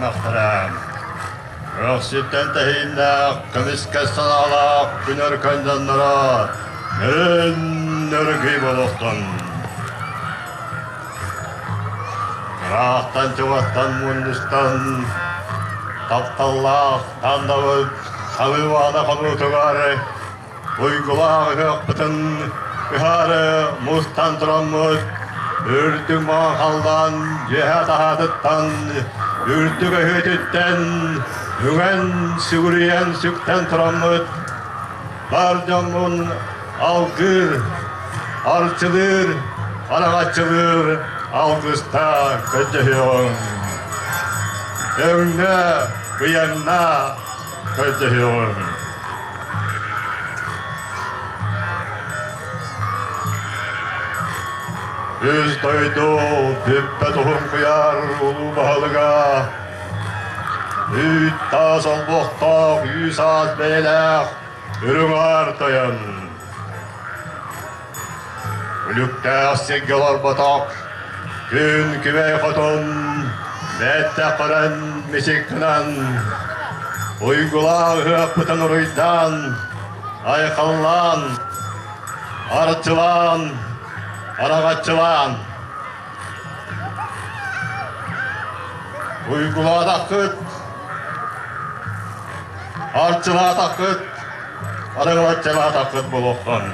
симэхтэрэ. Көхсүттэн тэһииннээх, көмүскэс санаалаах күн өркөн дьонноро нөрүн нөргүй буолуохтун. Ыраахтан чугастан мунньустан тапталлаах Тандабыт халыыбаана хонуутугар уйгулаах ыһыахпытын ыһаары мустан тураммыт үрдүк маҥан халлаан дьиэһэ таһаатыттан үрдүк өһүөтүттэн үҥэн сүгүрүйэн сүктэн тураммыт бар дьоммун алгыыр, арчылыыр, араҥаччылыыр алгыста көрдөһүөҕүҥ. Өҥнө, быйаҥна көрдөһүөҕүҥ. Үс дойду бүппэт уһун куйаар улуу баһылыга үүт таас олбохтоох үүс аас бэйэлээх Үрүҥ Аар Тойон Күлүктээх сиргэ олорботох күн күбэй хотун бэттэх көрөн мичик гынан уйгулаах ыһыахпытын уруйдаан айхаллаан арчылаан араҕаччылаан Уйгулаатаххыт, арчылаатаххыт, арыгылаччылаатаххыт буолуоххун.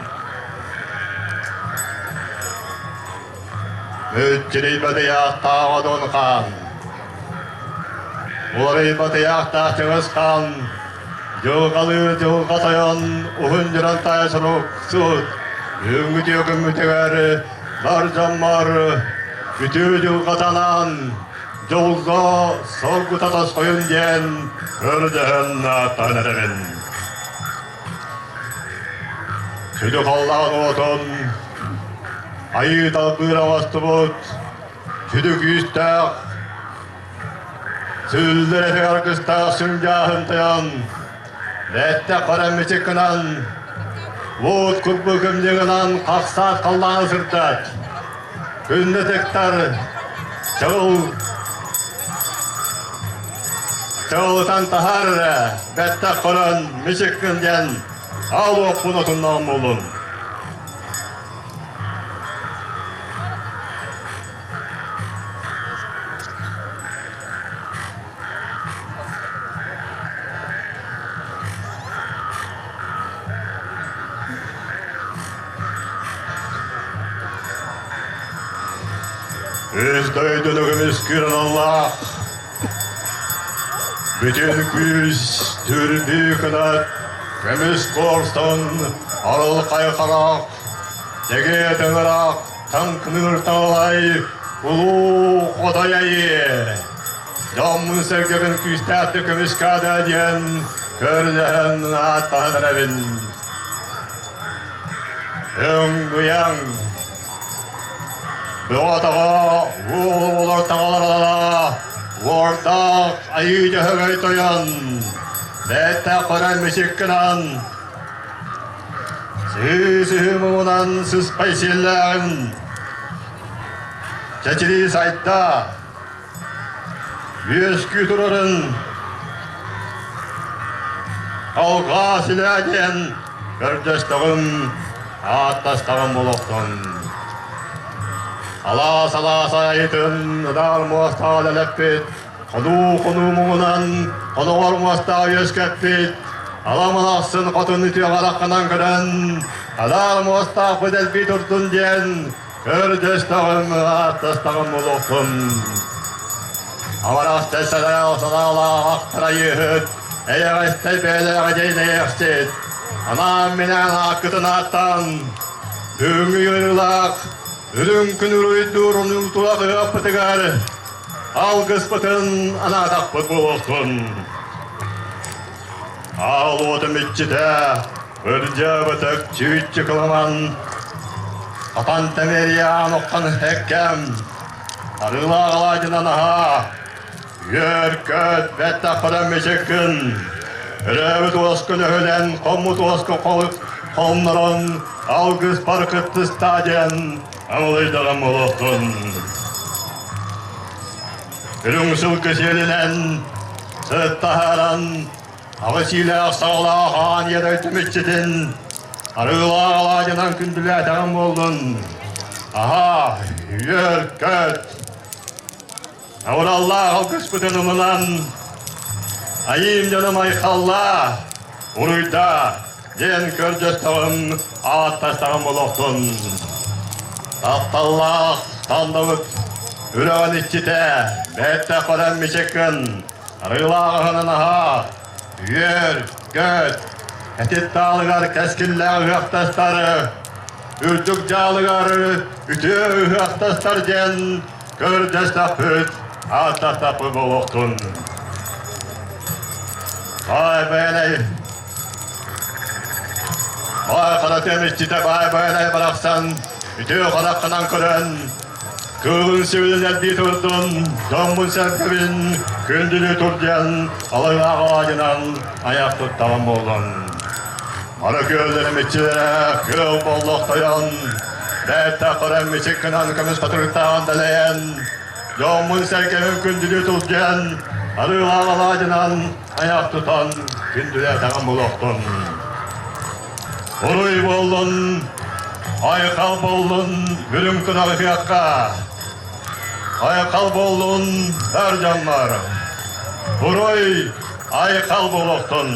Мүччүрүйбэт ыйаахтаах Одун хаан, уларыйбат ыйаахтаах Чыҥыс хаан, дьылҕалыы дьылҕа тойон уһун дьурантаайа сурук суут, бүгүҥҥү күммүтүгэр Бар дьоммор үтүө дьылҕатанан, дьолго соргута тосхойун диэн көрдөһөн ааттаан эрэбин. Сүдү халлаан уотун айыы талбыыр оҥостубут сүдү күүстээх сүллэр этик аргыстаах сүндьааһын тойон Бэттэх баран мичик гынан, уот курбу көмньүгүнэн хахсаат халлааны сырдат. Күндү тыктар, чаҕыл чаҕылытан таһаар эрэ, бэттэх көрөн мичик гын диэн аал уоппун отуннаҕым буоллун. Үс дойдуну көмүскүүр аналлаах, бүтүн күүс түрбүү кынат, көмүс куорсун, арылхай харах, дэгиэ тыҥырах, таҥкыныыр таалай, улуу хотой айыы. Дьоммун сэргэбин күүстээхтик көмүскаада диэн көрдөһөн ааттаһан эрэбин. Өҥ-быйаҥ Бөҕө-таҕа уол таҕалара уордаах айыы дьөһөгөй тойон бэйэттээх көрөн мичик гынан сыы-сыһыы муҥунан сыспай сиэллээҕин чэчирии сайда Үөскүү турарын алҕаа силээ диэн көрдөстөҕүм, ааттастаҕым олохтон. Алаас-алаас айытын ытаар муостаҕа дэлэппит, хонуу-хонуу муҥунан хоноҕор муостаҕа үөскэппит, аламалахсын хотун үтүө хараххынан көрөн, адаар муостаахпыт элбии турдун диэн Көрдөстөҕүм, ааттастаҕым олоххун. Амарахтай санаалаах санаалаах ахтарайыһыт, эйэҕэстэй бэйэлээх эдьэйдэйэхсит, анаан-минээн ааккытын ааттаан, бүгүҥҥү ыарыылаах, үрүҥ күн уруйдуур унуутулах ыһыахпытыгар алгыспытын анаатахпыт буолуохтун. Аал уотум иччитэ, Ырдьаабытык чүүччү кыламан, Хатан тэмиэрийээн оххон эккэм, Арыылаах алаадьынан аһаа, Үөр-көт бэттэххинэ мичиккин, Өрөөбүт уоскун өһүлэн, хоммут уоску хоннорон, Алгыспар кыттыстаа диэн амылыйдаҕым олохтун. Үрүҥ сылгы сиэлинэн сыт таһааран, аҕыс иилээх саҕалаах аан ийэ түмүччүтүн арыылаах алаадьынан күндүлээтэҕим буоллун. Аһаа, үөр-көт! Абыраллаах алгыспытын ылынан, айыым дьонум айхаллаа, уруйдаа диэн көрдөстөҕүм, ааттастаҕым олохтун. Тапталлаах Тандабыт үрэҕин иччитэ, бэттэх көрөн мичиккин, арыылаах аһынан аһаа, үөр, көт, этит таалыгар кэскиллээх ыһыахтастары, үрдүк дьаалыгар үтүө ыһыахтастар диэн Көрдөстөхпүт, ааттастахпыт буолуохтун. Баай Байанай Баай харатыам иччитэ Баай Байанай барахсан үтүө хараххынан көрөн кыылын сүбүлүн элбии турдун, дьоммун сэргэбин күндүлүү тур диэн алыҥаах алаадьынан айах туттаҕым буоллун. Ара күөллэрим иччилэрэ күөл боллохтойон, бэттэх көрөн мичик гынан көмүс хатырыктааҕын дэлэйэн, дьоммун-сэргэбин күндүлүү тулдьуйан, арыылаах алаадьынан айах тутан күндүлээтэҕим булуохтун. Уруй буоллун, айхал буоллун үрүҥ тунах ыһыахха, айхал буоллун эр дьоннор, уруй, айхал буолуохтун.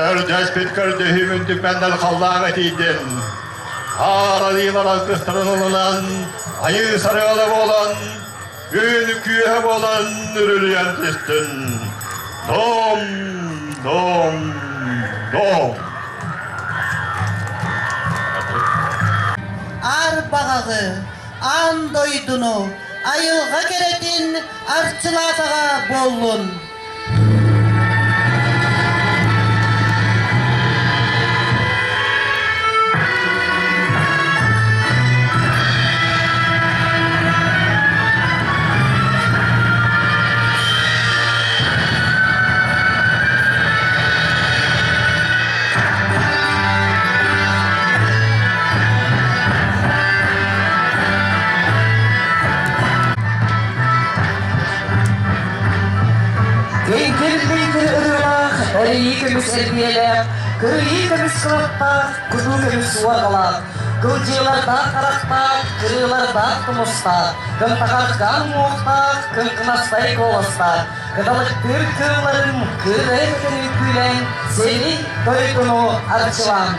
Көрдөспүт көрдөһүүм үрдүкпэннэн халлааҥа тиийдин. Аар арыылар алгыстарын ылынан, айыы сарыала буолан, Күн күүһэ буолан үрүлүйэн түстүн. Дом, дом, дом. Аар баҕаҕы, аан дойдуну, айылҕа кэрэтин арчылаатаҕа буоллун! Эйгил-бэйгил ырыалаах, эрийии көмүс эрбиэлээх, кырыйыы көмүс кылаттаах, кутуу көмүс уорҕалаах. Кылдьыылардаах харахтаах, кырыылардаах тумустаах, кынтаҕардаах уҥуохтаах, кыҥкынастай куоластаах, кыталыктыыр кыылларын кыырайа көтөн үҥкүүлээн, сири дойдуну арчылаан.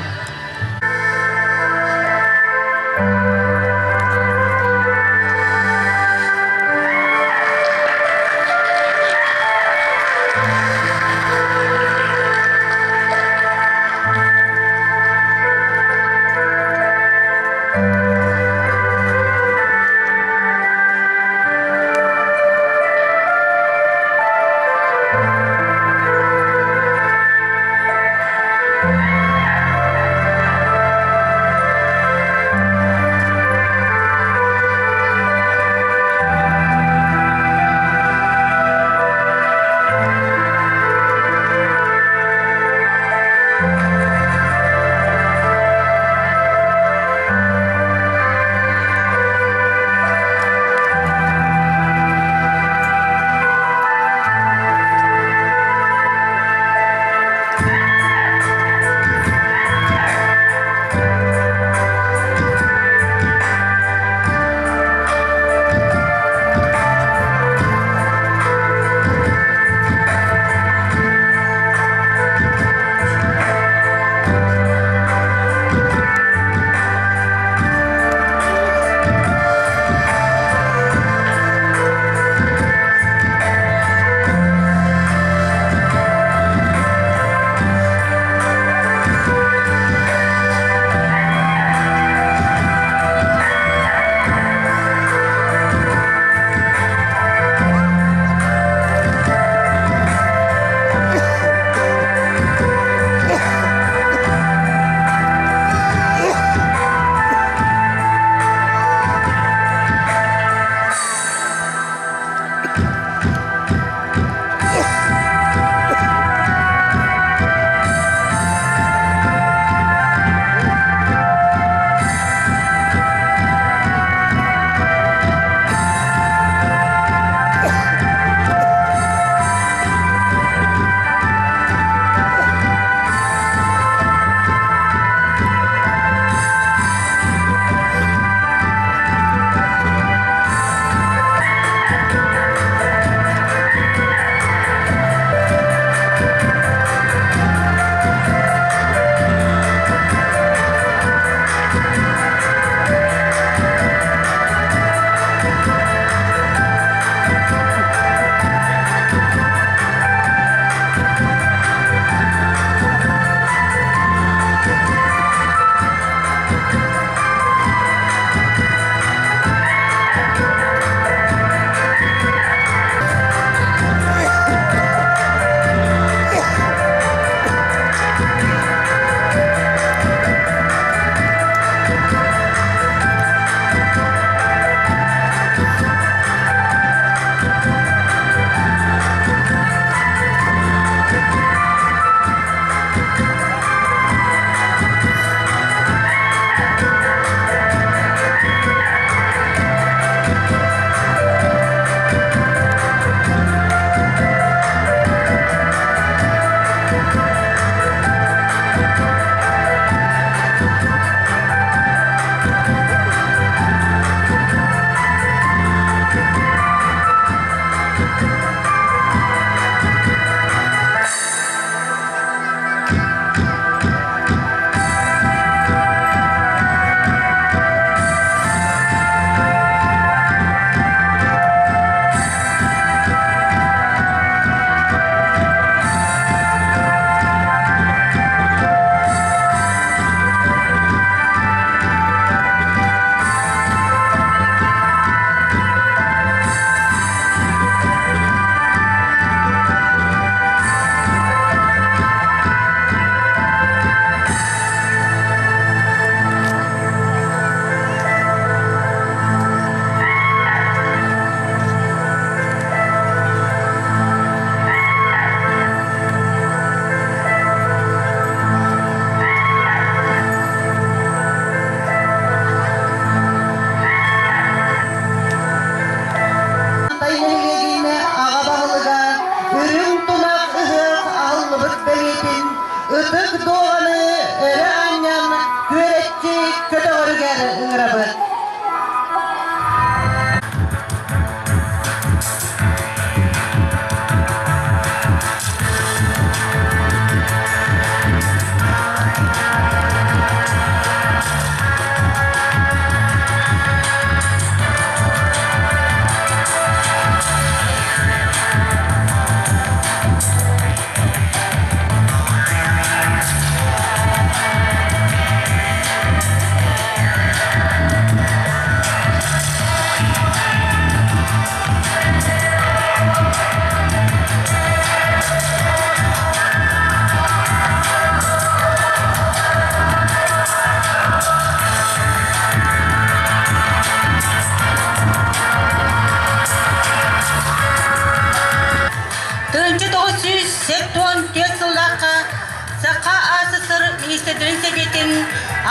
Министрдэрин Сэбиэтин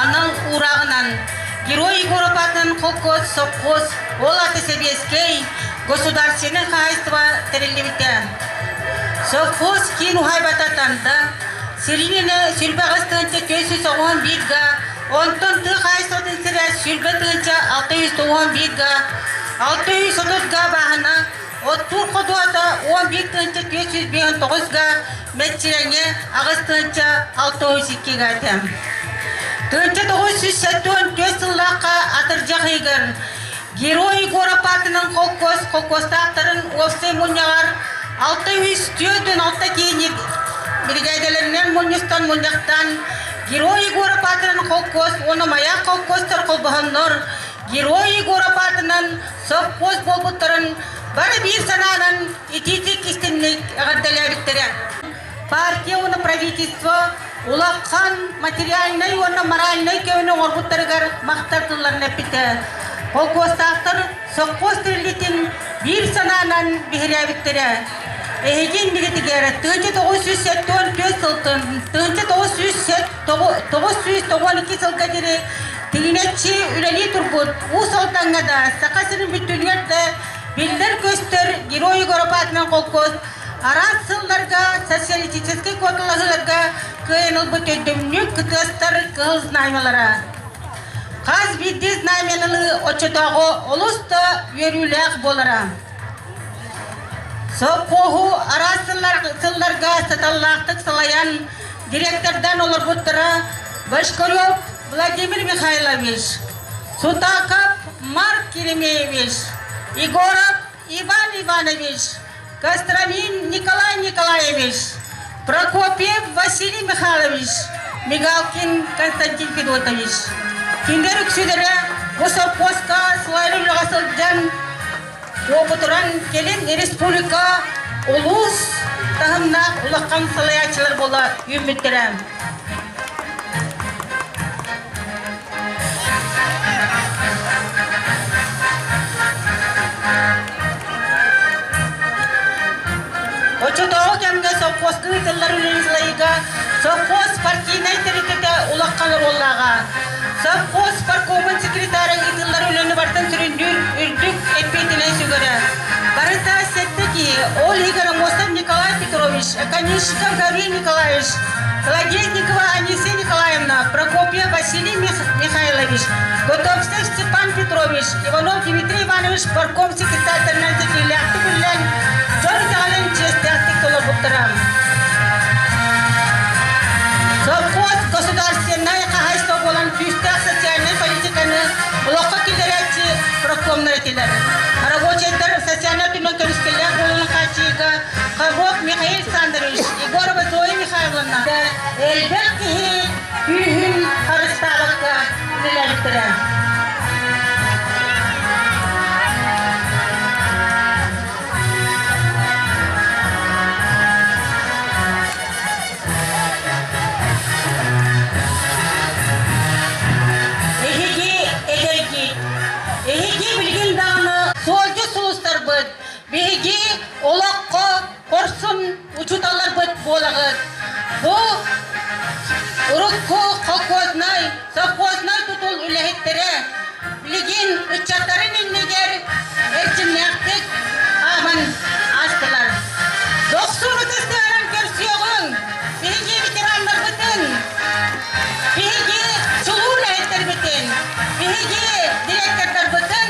анал уурааҕынан Герой Егоров аатынан холкуос, сопхуос, ол аата сэбиэскэй государственнай хаһаайыстыба тэриллибитэ. Совхоз киин уһаайбата Танда, сирининэ 28 491 га, онтон тыа хаһаайыстыбатын сирэ 20 691 га, 630 га бааһына, оттуур ходуота 11 459 га, мэччирэҥэ 8 602 га этэ. 1974 сыллаахха атырдьах ыйыгар Герой Егоров аатынан холкуос холкуостаахтарын уопсай мунньаҕар 646 киһини биригээдэлэринэн мунньустан мунньахтаан Герой Егоров аатынан холкуос уонна Маяк холкуостар холбоһоннор Герой Егоров аатынан совхоз буолбуттарын бары биир санаанан итиитик истинник эҕэрдэлээбиттэрэ. Партия уонна правительство улахан материальнай уонна моральнай көмөнү оҥорбуттарыгар махтал тылларын эппитэ. Холкуостаахтар совхоз тэриллиитин биир санаанан биһирээбиттэрэ. Эһиги иннигитигэр 1974 сылтан 1992 сылга диэри тигинэччи үлэлии турбут Уус Алдаҥҥа да, Саха сирин бүттүүнүгэр да биллэр-көстөр Герой Егоров аатынан холкуос араас сылларга социалистическай куоталаһыыларга кыайан ылбыт өйдөбүнньүк кытыастар кыһыл знамялара. Хас биирдии знамяны оччотооҕу олус да үөрүүлээх буолара. Совхоһу араас сылларга саталлаахтык салайан директордан олорбуттара Башкарев Владимир Михайлович, Сутаков Марк Еремеевич, Егоров Иван Иванович, Костромин Николай Николаевич, Прокопьев Василий Михайлович, Мигалкин Константин Федотович. Кинилэр үксүлэрэ бу совхозка салайар үлэҕэ сылдьан уопутуран кэлин республика улуус таһымнаах улахан салайааччылар буола үүммүттэрэ. Оччотооҕу кэмҥэ совхозка ыытыллар үлэни салайыыга совхоз партийнай тэрилтэтэ улахан оруоллааҕа. Совхоз паркомун секретара ыытыллар үлэни барытын сүрүннүүр үрдүк эппиэтинэс сүгэрэ. Барыта сэттэ киһи, ол иһигэр Аммосов Николай Петрович, Конечников Гаврил Николаевич, Колодезникова Анисия Николаевна, Прокопьев Василий Михайлович, Готовцев Степан Петрович, Иванов Дмитрий Иванович парком секретарьдарынан ситиилээхтик үлэлээн, дьон итэҕэлин чиэстээхтик толорбуттара. Совхоз государственнай хаһаайыстыба буолан күүстээх социальнай политиканы олоххо киллэрээччи профкомнар этилэр. Рабочайдар социальнай өттүнэн көмүскэллээх буолууну хааччыйыыга Хабов Михаил Александрович, Егорова Зоя Михайловна элбэх киһи күүһүн харыстаабакка үлэлээбиттэрэ. Эһиги эдэргит, эһиги билигин даҕаны суолдьут сулустарбыт, биһиги олоххо хорсун учууталларбыт буолаҕыт. Бу урукку колхознай, совхознай тутул үлэһиттэрэ билигин ыччаттарын иннигэр эрчимнээхтик хааман аастылар. Дохсун ытыстыыран көрсүөҕүҥ, биһиги ветераннарбытын, биһиги чулуу үлэһиттэрбитин, биһиги директордарбытын,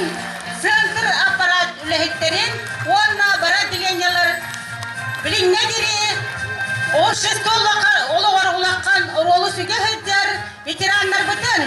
центр аппарат үлэһиттэрин уонна бары отделениелар билиҥҥэ диэри общество олоҕор улахан оруолу сүгэ сылдьар ветераннарбытын.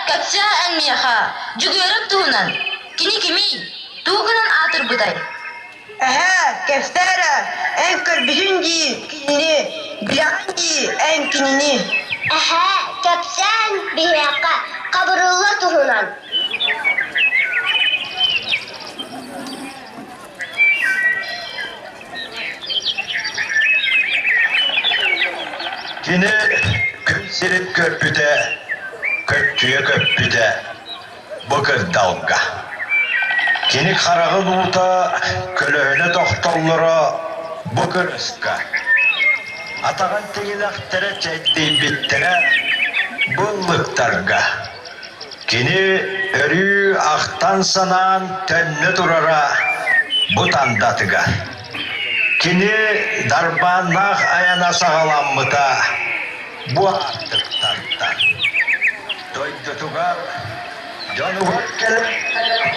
кэпсээ эн миэхэ, Дьөгүөрэп туһунан. Кини кимий? Тугу гынан аатырбытай? Эһээ, кэпсээ эрэ, эн көрбүтүн дии кинини, билэҕин дии эн кинини. Эһээ, кэпсээн биһиэхэ Хабырылла туһунан. Кини күн сирин көрбүтэ, көччүйэ көппүтэ бу кырдалга. Кини хараҕын уута, көлөһүнэ тохтоллоро бу кырыска. Атаҕын тиҥилэхтэрэ чэйдийбиттэрэ бу ыллыктарга. Кини өрүү ахтан-санаан төннө турара бу тандатыгар. Кини дарбааннаах айана саҕаламмыта бу аартыктартан. Дойдутугар, дьонугар кэлэн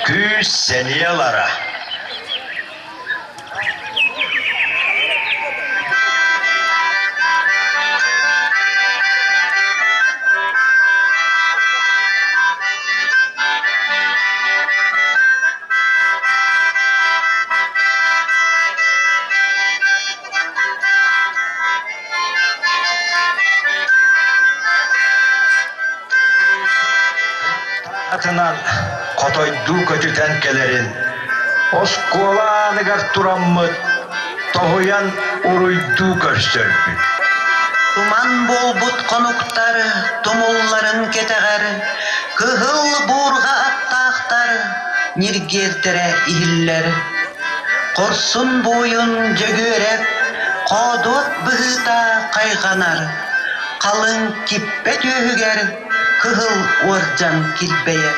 күүс-сэниэ ылара. Атынан хотойдуу көтүтэн кэлэрин оскуола ааныгар тураммыт тоһуйан уруйдуу көрсөрбүт. Туман буолбут хонуктар тумулларын кэтэҕэр кыһыл буурҕа аттаахтар ньиргиэрдэрэ иһиллэр. Хорсун буойун Дьөгүөрэп хоодуот быһыыта хайҕанар, халыҥ киппэ түөһүгэр кыһыл уордьан килбэйэр.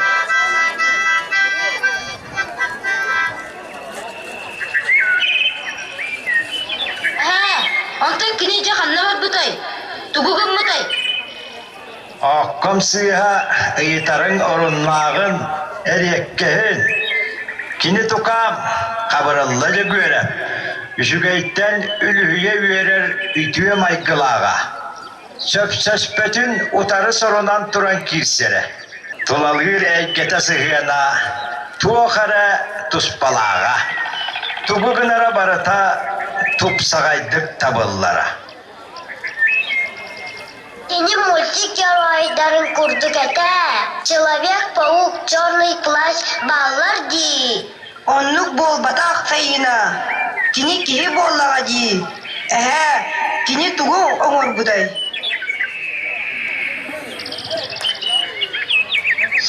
Ээ, онтон кини дьэ ханна барбытай? Тугу гыммытай? Оокком сыыһа ыйытарыҥ оруннааҕын, эриэккэһин. Кини тукаам, Хабырылла Дьөгүөрэп, үчүгэйтэн үлүһүйэ үөрэр үтүө майгылааҕа. Сөпсөспөтүн утары сорунан туран киирсэрэ. Тулалыыр эйгэтэ сыһыана туох эрэ туспалааҕа. Тугу гынара барыта тупсаҕайдык табыллара. Кини мультик геройдарын курдук этэ. Человек-паук, Черный плащ бааллар дии. Оннук буолбатах, Фаина. Кини киһи буоллаҕа дии. Эһээ, кини тугу оҥорбутай?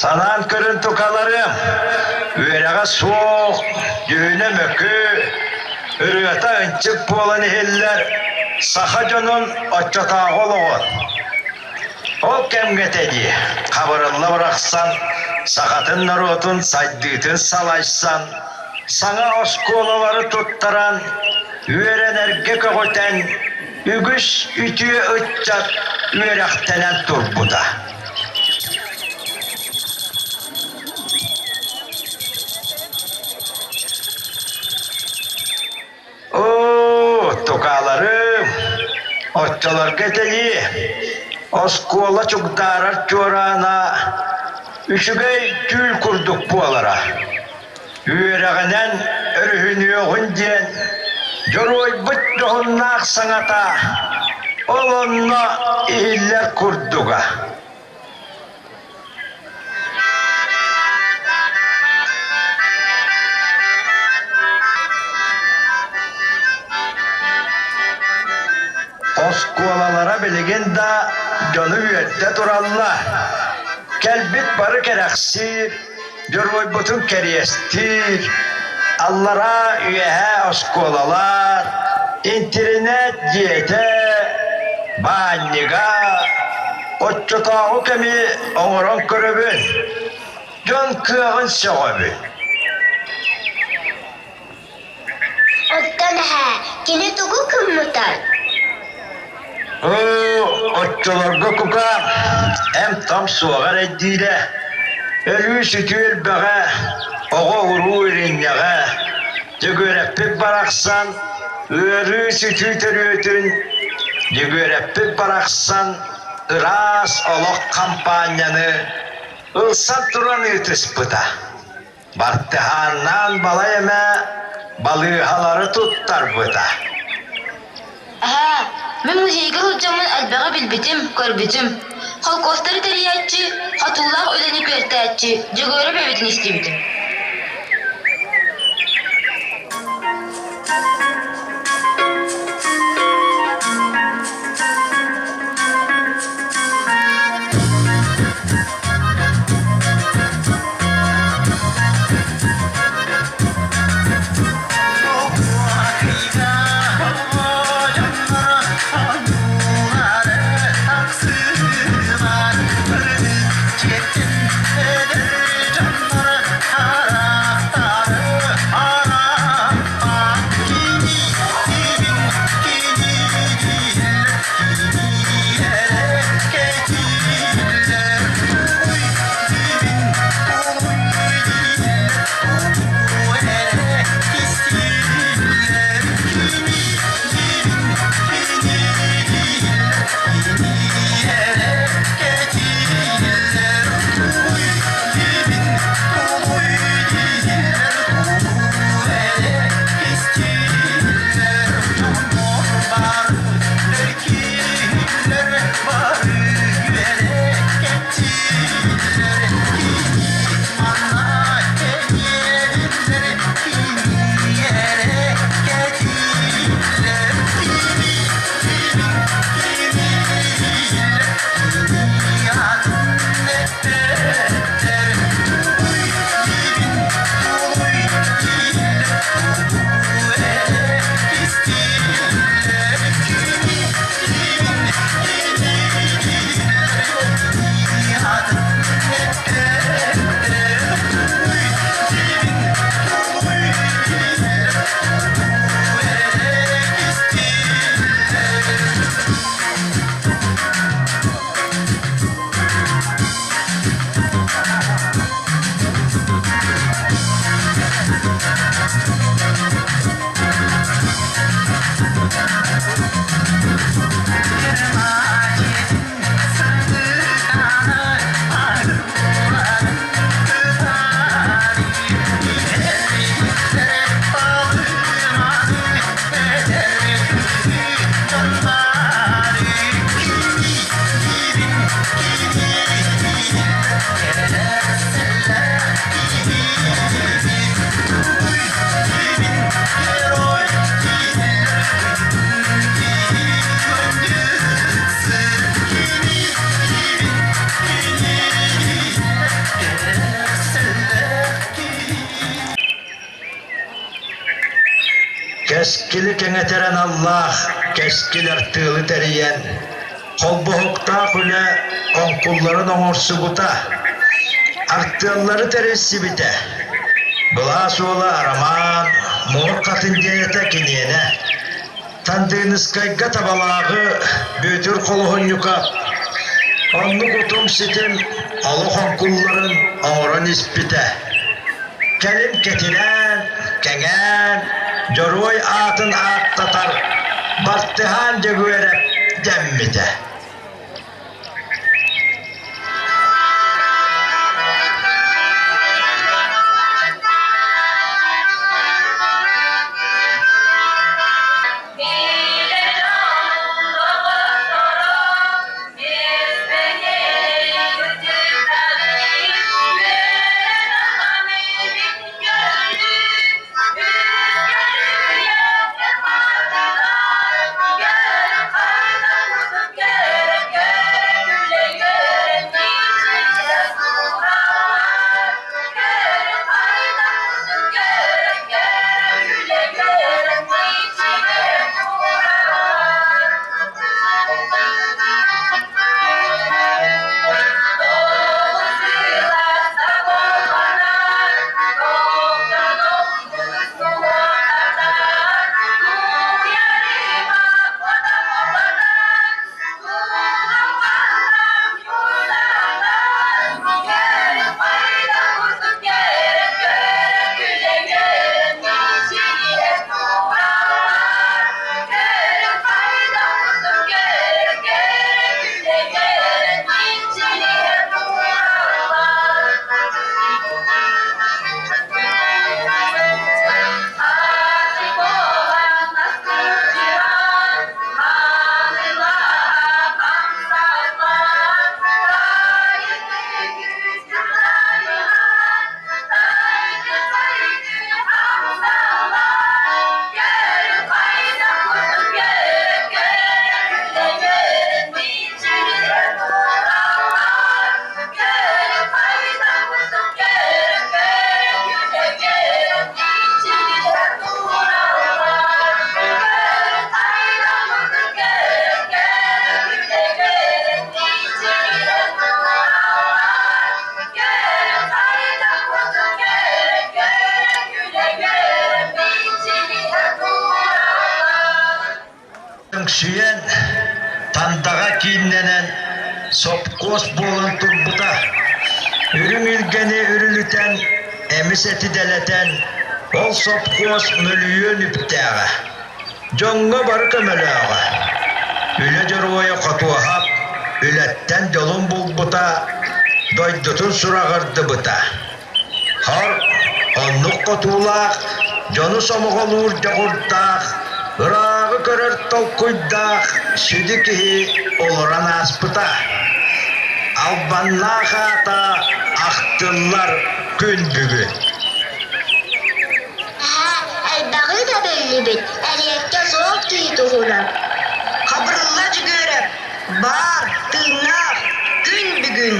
Санаан көрүн тукаларым, үөрэҕэ суох, дьүһүнэ мөкү, ырыата ынчык буолан иһиллэр саха дьонун оччотооҕу олоҕун. Ол кэмҥэ этэ дии, Хабырылла барахсан сахатын норуотун сайдыытын салайсан, саҥа оскуолалары туттаран, үөрэнэргэ көҕүтэн, үгүс үтүө ыччат үөрэхтэнэн турбута. Оо, тукааларым, оччолорго этэлии, оскуола чугдаарар чуораана үчүгэй түүл курдук буолара. Үөрэҕинэн өрүһүнүөҕүн диэн дьоруойбут дьоһуннаах саҥата ол онно иһиллэр курдуга. Оскуолалара билигин да дьону үөрдэ тураллар. Кэлбит бары кэрэхсиир, дьоруойбутун кэриэстиир, аллараа үөһээ оскуолалар, интэринээт дьиэтэ, баанньыга, оччотооҕу кэми оҥорон көрөбүн, дьон кыаҕын сөҕөбүн. Оттон эһээ, кини тугу гыммытай? Оо, оччолорго кука эм-том суоҕа эрэйдиирэ, өлүү-сүтүү элбэҕэ, оҕо-уруу иринньэҕэ, Дьөгүөрэппит барахсан ыарыы-сүтүү төрүөтүн, Дьөгүөрэппит барахсан ыраас олох хампаанньаны. Ылсан туран ыытыспыта. Бартыһааннаан балай эмэ балыыһалары туттарбыта. Эһээ, мин музейга сылдьаммын элбэҕи билбитим, көрбүтүм. Холкуостары тэрийээччи, хотуулаах үлэни күөртээччи Дьөгүөрэп эбитин истибитим. Кэскили кэҥэтэр аналлаах кэскил артыалы тэрийэн, холбоһуктаах үлэ оҥкулларын оҥорсубута, артыаллары тэрийсибитэ. Былаас уола Арамаан Муор хатын диэнэтэ киниэнэ. Тандыыныскайга табалааҕы Бүөтүр Холоһунньука оннук утум-ситим олох оҥкулларын оҥорон испитэ. Кэлин кэтирээн, кэҥээн, дьоруой аатын ааттатар Бартыһаан Дьөгүөрэп дэммитэ. сопхуос буолан турбута. Үрүҥ илгэни үрүлүтэн, эмис эти дэлэтэн, ол сопхуос мөлүйүөн үптээҕэ. Дьоҥҥо бары көмөлөөҕө. Үлэ дьоруойа Хотуоһап үлэттэн дьолун булбута, дойдутун сураҕырдыбыта. Хор, оннук хотуулаах, дьону сомоҕолуур дьоҕурдаах, ырааҕы көрөр толкуйдаах сүдү киһи олорон ааспыта. Албаннаах аата ахтыллар күн бүгүн. Эһээ, элбэҕи да биллибит, эриэккэ суох киһи туһунан. Хабырылла Дьүгүөрэп баар, тыыннаах, күн бүгүн.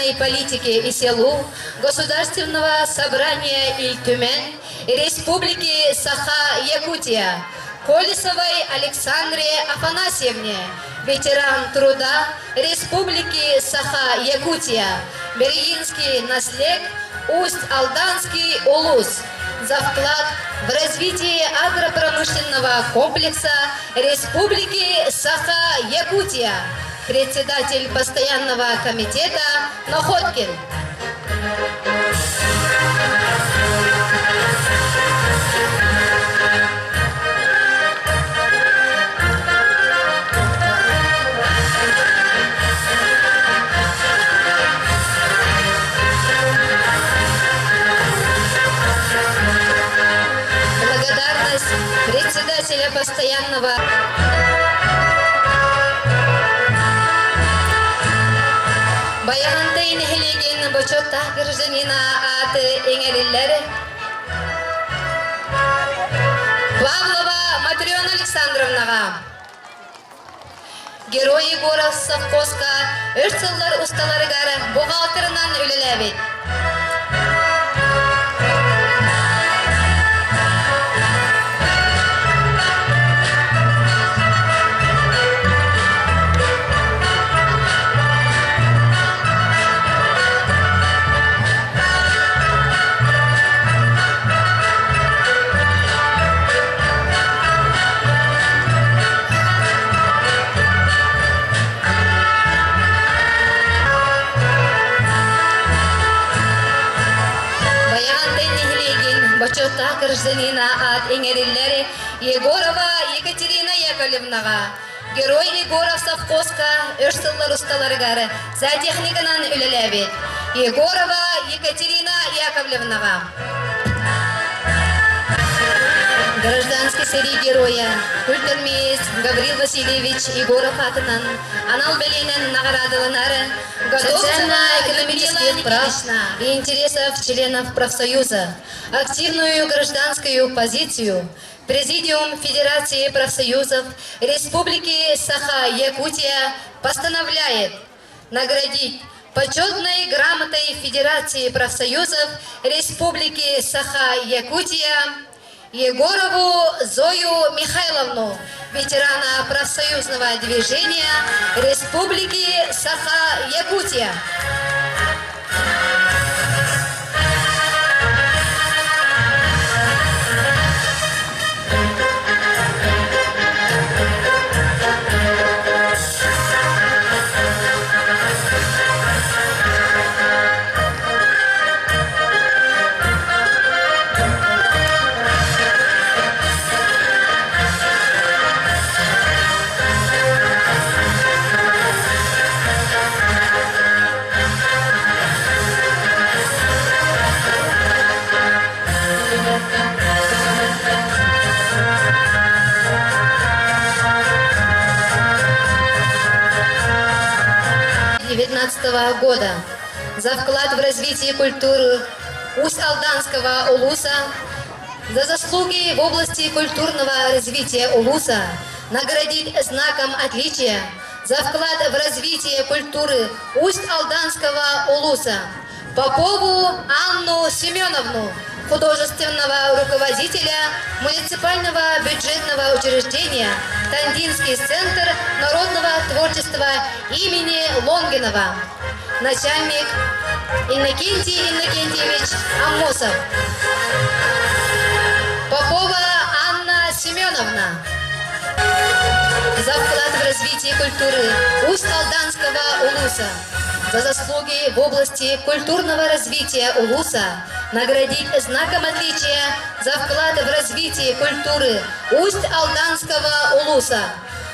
социальной политике и селу Государственного собрания Ильтюмен Республики Саха-Якутия Колесовой Александре Афанасьевне, ветеран труда Республики Саха-Якутия, Берегинский наслег, Усть-Алданский улус за вклад в развитие агропромышленного комплекса Республики Саха-Якутия, председатель постоянного комитета Находкин. Благодарность председателя постоянного Баяҕантай нэһилиэгин бочуоттаах гражданина ааты иҥэриллэр Павлова Матрена Александровнаҕа Герой Егоров совхозка өр сыллар усталарыгар бухгалтерынан үлэлээбит. Байаҕантай нэһилиэгин бочуоттаах гражданина аат иҥэриллэр Егорова Екатерина Яковлевнаҕа Герой Егоров совхозка өр сыллар усталарыгар зоотехниканан үлэлээбит Егорова Екатерина Яковлевнаҕа Гражданский сэрии геройа, культармеец Гаврил Васильевич Егоров аатынан анал бэлиэнэн наҕараадаланар Социально-экономических прав и интересов членов профсоюза, активную гражданскую позицию Президиум Федерации профсоюзов Республики Саха-Якутия постановляет наградить почетной грамотой Федерации профсоюзов Республики Саха-Якутия Егорову Зою Михайловну, ветерана профсоюзного движения Республики Саха-Якутия. 2019 года за вклад в развитие культуры Усть-Алданского улуса, за заслуги в области культурного развития улуса наградить знаком отличия за вклад в развитие культуры Усть-Алданского улуса Попову Анну Семеновну, художественного руководителя муниципального бюджетного учреждения Тандинский центр народного творчества имени Лонгинова, начальник Иннокентий Иннокентьевич Амосов. Попова Анна Семеновна. За вклад в развитие культуры Усть-Алданского улуса. За заслуги в области культурного развития улуса наградить знаком отличия за вклад в развитие культуры Усть-Алданского улуса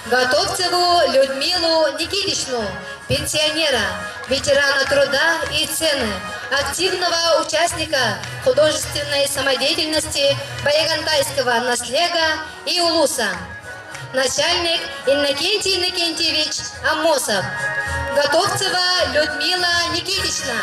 Готовцеву Людмилу Никитичну, пенсионера, ветерана труда и цены, активного участника художественной самодеятельности Баягантайского наслега и улуса. Начальник Иннокентий Иннокентьевич Амосов. Готовцева Людмила Никитична.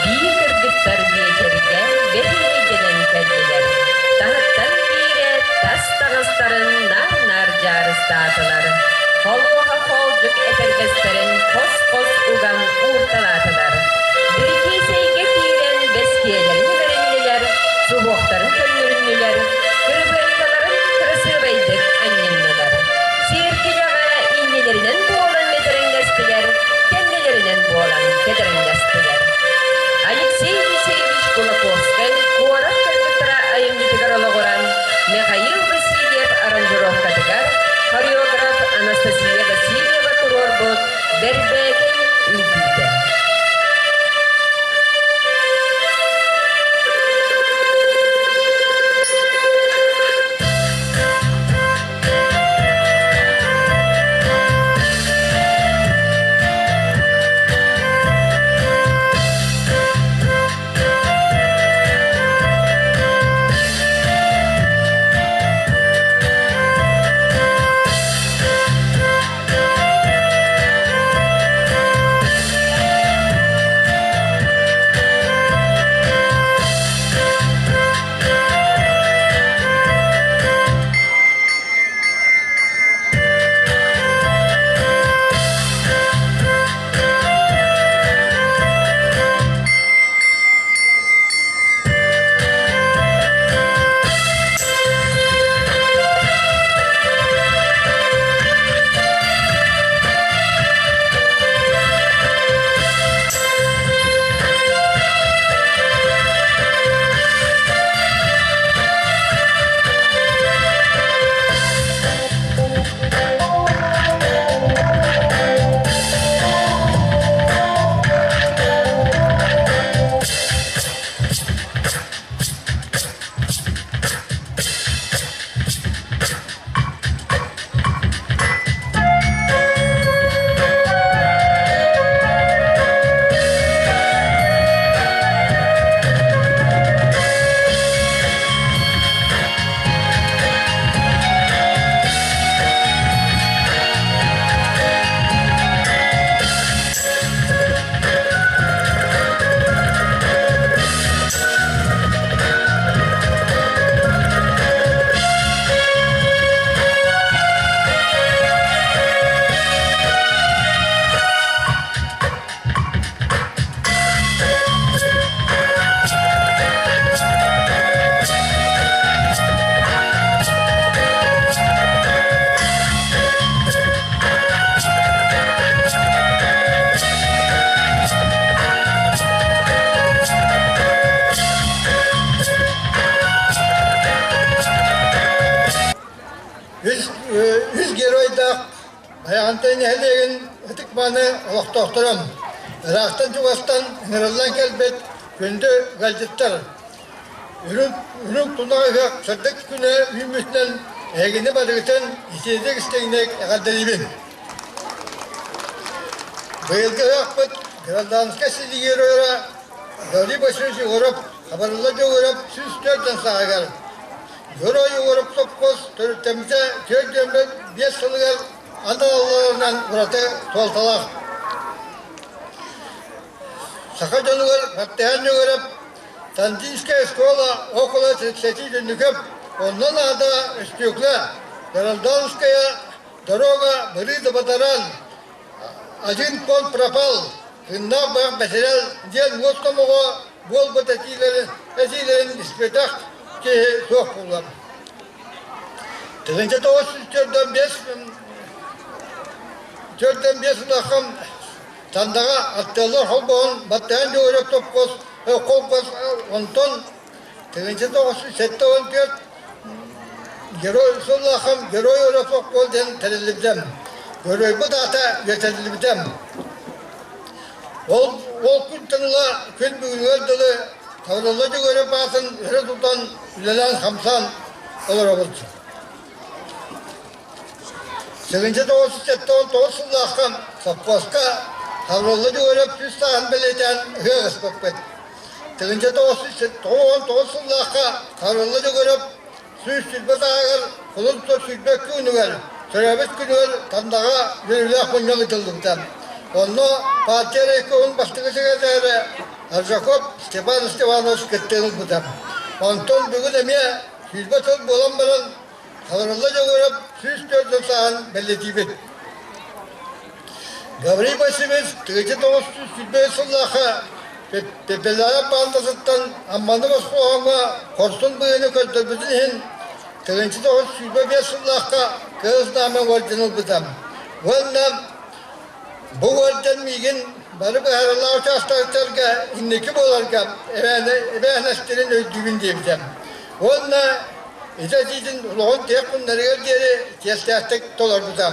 Биир кыргыттар түстүлэр, кэннилэринэн буолан кэдэрэҥнэстилэр. Алексей Елисеевич Кулаковскай куорат кыргыттара айымньытыгар олоҕуран Михаил Васильев аранжировкатыгар хореограф Анастасия Васильева туруорбут Бэрбээкэй үҥкүүтэ. Үс геройдаах Байаҕантай нэһилиэгин ытык-мааны олохтоохторун, ыраахтан-чугастан ыҥырыллан кэлбит күндү ыалдьыттар, үрүҥ, үрүҥ тунах ыһыах сырдык күнэ үүммүтүнэн эһигини барыгытын итиитик истиҥник эҕэрдэлиибин. Быйылгы ыһыахпыт гражданскай сэрии геройа Гаврил Васильевич Егоров Хабарылла Дьоҕуров 104 сааһыгар Герой Егоров сопхуос төрүттэммитэ 45 сылыгар аналларынан ураты суолталаах. Саха дьонугар Баттыһан Дьоҕуров Тандинская школа около 30 днюков, онно наада стекла, Гражданская дорога бырыыда батаран, один пол пропал, Кыннаах баах бэсэрэл диэн уот хомоҕо буолбут этиилэрин, этиилэрин испэтэх киһи суох буолар. 1945 улахан Тандаҕа аттыалар холбоһон баттаһан дьоҕура топпос холбос онтон 1974 Герой сыллаахым Герой Өрөпөккол диэн тэриллибитим. Геройбут аата үөтэллибитим. Ол, ол күнтэн ыла күн бүгүнүгэр дылы Тавралла Дьөгүөрөп аатын өрө тутан үлэлээн-хамсаан олоробут. 1979 сыллаахха сопхуоска Тавралла Дьөгүөрөп сүүс сааһын бэлиэтээн ыһыах ыспыппыт. 1999 сыллаахха Тавралла Дьөгүөрөп 120 сааһыгар кулун 122 күнүгэр төрөөбүт күнүгэр Тандаҕа үөрүүлээх мунньах ыытыллыбыта. Онно партия райкомун бастакы секретарэ Аржаков Степан Степанович кыттыыны ылбыта. Онтон бүгүн эмиэ 120 сыл буолан баран Хабырылла Дьөгүөрэп 104 сааһын бэлиэтиибит. Гаврил Васильевич 1925 сыллаахха Пепеляров баандасыттан Амманы босхоһоҥҥо хорсун быһыыны көрдөрбүтүн иһин 1925 сыллаахха Кыһыл Знамя орден ылбыта. Уонна Бу уордьан миигин бары быһаарылаах учаастактарга инники буоларга эбээһинэстэрин өйдүүбүн диэбитэ. Уонна ити этиитин олоҕун тиһэх күннэригэр диэри чиэстээхтик толорбута.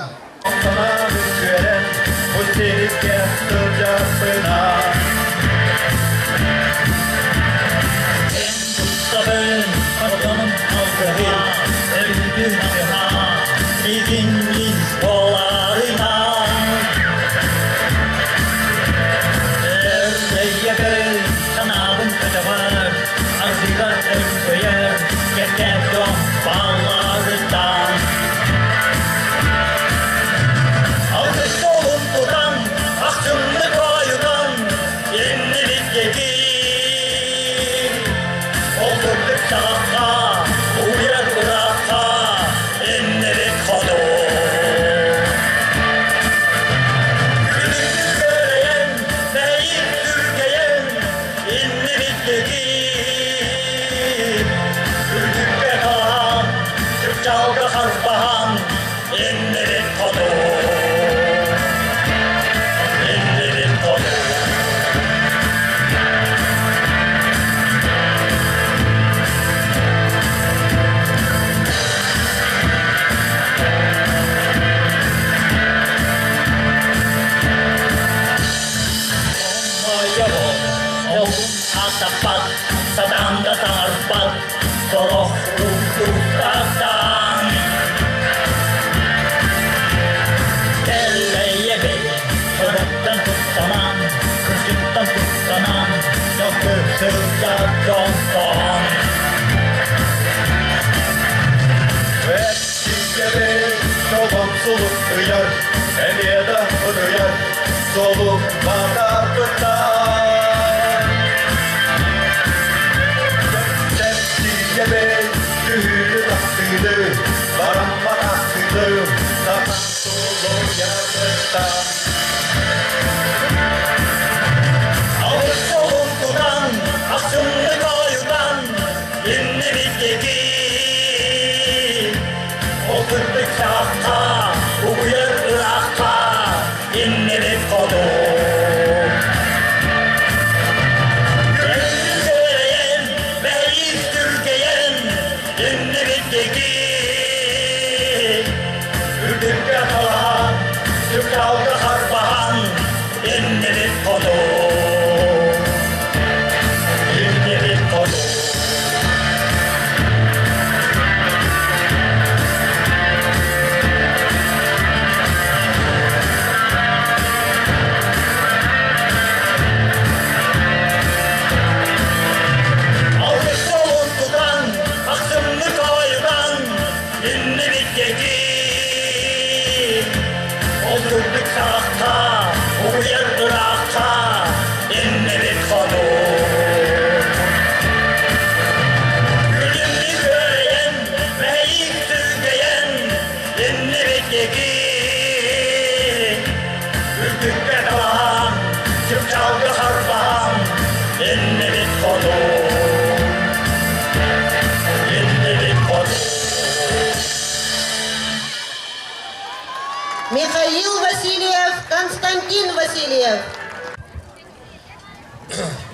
Михаил Васильев, Константин Васильев.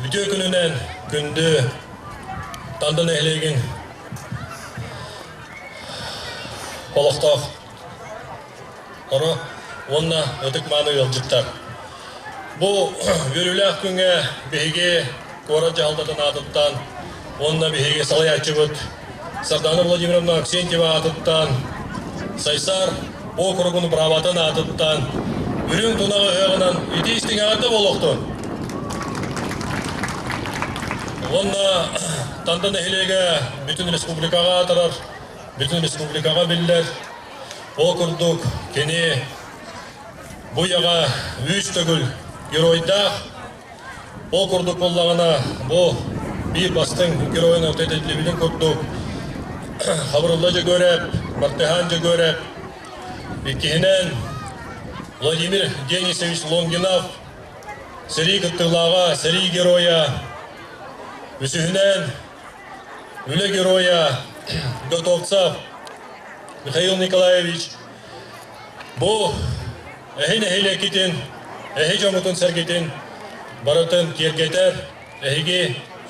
Үтүө күнүнэн күндү Танда нэһилиэгин олохтоох оро уонна ытык-мааны ыалдьыттар. Бу үөрүүлээх күҥҥэ биһиги куорат дьаһалтатын аатыттан уонна биһиги салайааччыбыт Сардана Владимировна Аксентьева аатыттан Сайсаар округун праватын аатыттан үрүҥ тунаҕы ыһыаҕынан итии истиҥ эҕэрдэ буолуохтун! Уонна Танда нэһилиэгэ бүтүн республикаҕа аатырар, бүтүн республикаҕа биллэр. Ол курдук кини бу үйэҕэ үс төгүл геройдаах. Ол курдук буоллаҕына, бу биир бастыҥ геройун этиллибитин курдук Хабырылла Дьөгүөрэп, Бартыһаан Дьөгүөрэп, иккиһинэн Владимир Денисович Лонгинов, сэрии кыттыылааҕа, сэрии геройа, үсүһүнэн үлэ геройа Готовцев Михаил Николаевич. Бу эһи нэһилиэккитин. Эһи дьоҥҥутун-сэргитин барытын киэргэтэр, эһиги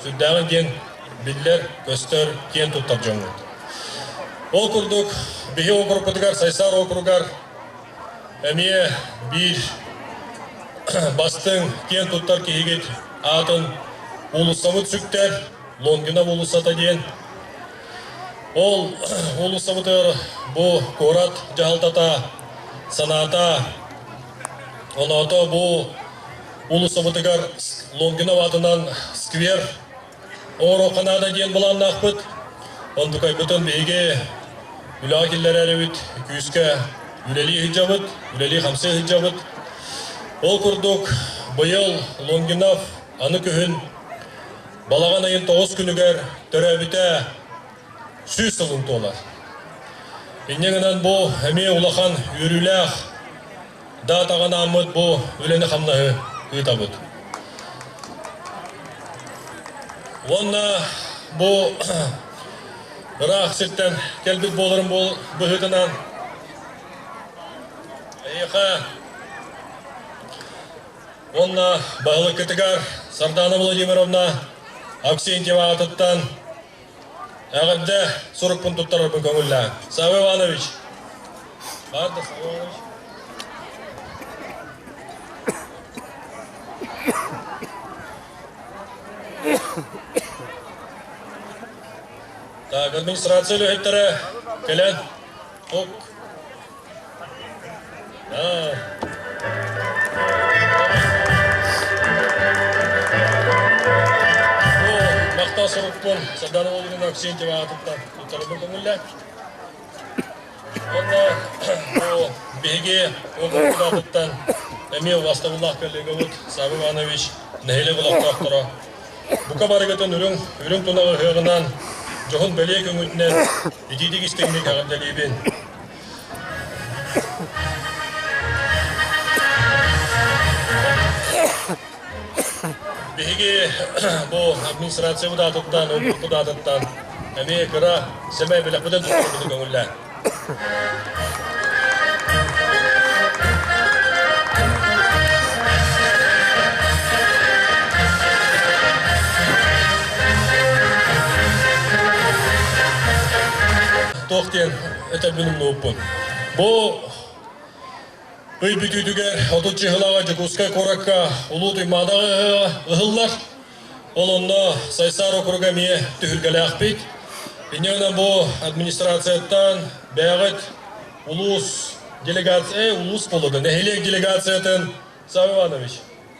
сүрдээҕин диэн биллэр, көстөр, киэн туттар дьоҥҥут. Ол курдук, биһи округпутугар, Сайсаар округар эмиэ биир бастыҥ, киэн туттар киһигит аатын уулуссабыт сүктэр, Лонгинов уулуссата диэн. Ол уулуссабытыгар бу куорат дьаһалтата санаата, оноото бу уулуссабытыгар Лонгинов аатынан сквер оҥоруохха наада диэн былааннаахпыт. Онтукайбытын биһиги үлэҕэ киллэрэрибит күүскэ үлэлии сылдьабыт, үлэлии-хамсыы сылдьабыт. Ол курдук быйыл Лонгинов аны күһүн балаҕан ыйын 9 күнүгэр төрөөбүтэ 100 сылын туолар. Инньэ гынан бу эмиэ улахан үөрүүлээх даатаҕа анааммыт бу үлэни-хамнаһы ыытабыт. Уонна бу ыраах сиртэн кэлбит буоларым быһыытынан эйиэхэ уонна баһылыккытыгар Сардана Владимировна Авксентьева аатыттан эҕэрдэ сурукпун туттарарбын көҥүллээҥ. Савва Иванович. Баар да Савва Иванович? Так, администрация үлэһиттэрэ кэлэн, ок. Махтал сурукпун Сардана Волгина Авксентьева аатыттан туттарарбын көҥүллээн. Онно бу биһиги округпут аатыттан эмиэ убастабыллаах коллегабыт Савва Иванович нэһилиэк олохтоохторо бука барыгытын үрүҥ үрүҥ тунаҕы ыһыаҕынан дьоһун бэлиэ көҥүтүнэн итиитик истиҥник эҕэрдэлиибин. Биһиги бу администрациябыт аатыттан, округпут аатыттан эмиэ кыра сэмэй бэлэхпитин туттарбытын көҥүллээн. Туох диэн этэрбин умнубуппун. Бу ый бүтүүтүгэр 30 чыһылаҕа Дьокуускай куоракка Улуу Туймаадаҕа ыһыллар. Ол онно Сайсаар округа эмиэ түһүлгэлээхпит. Инньэ гынан бу администрацияттан бэйэҕит улуус делегация, улуус буолуода, нэһилиэк делегациятын Савва Иванович,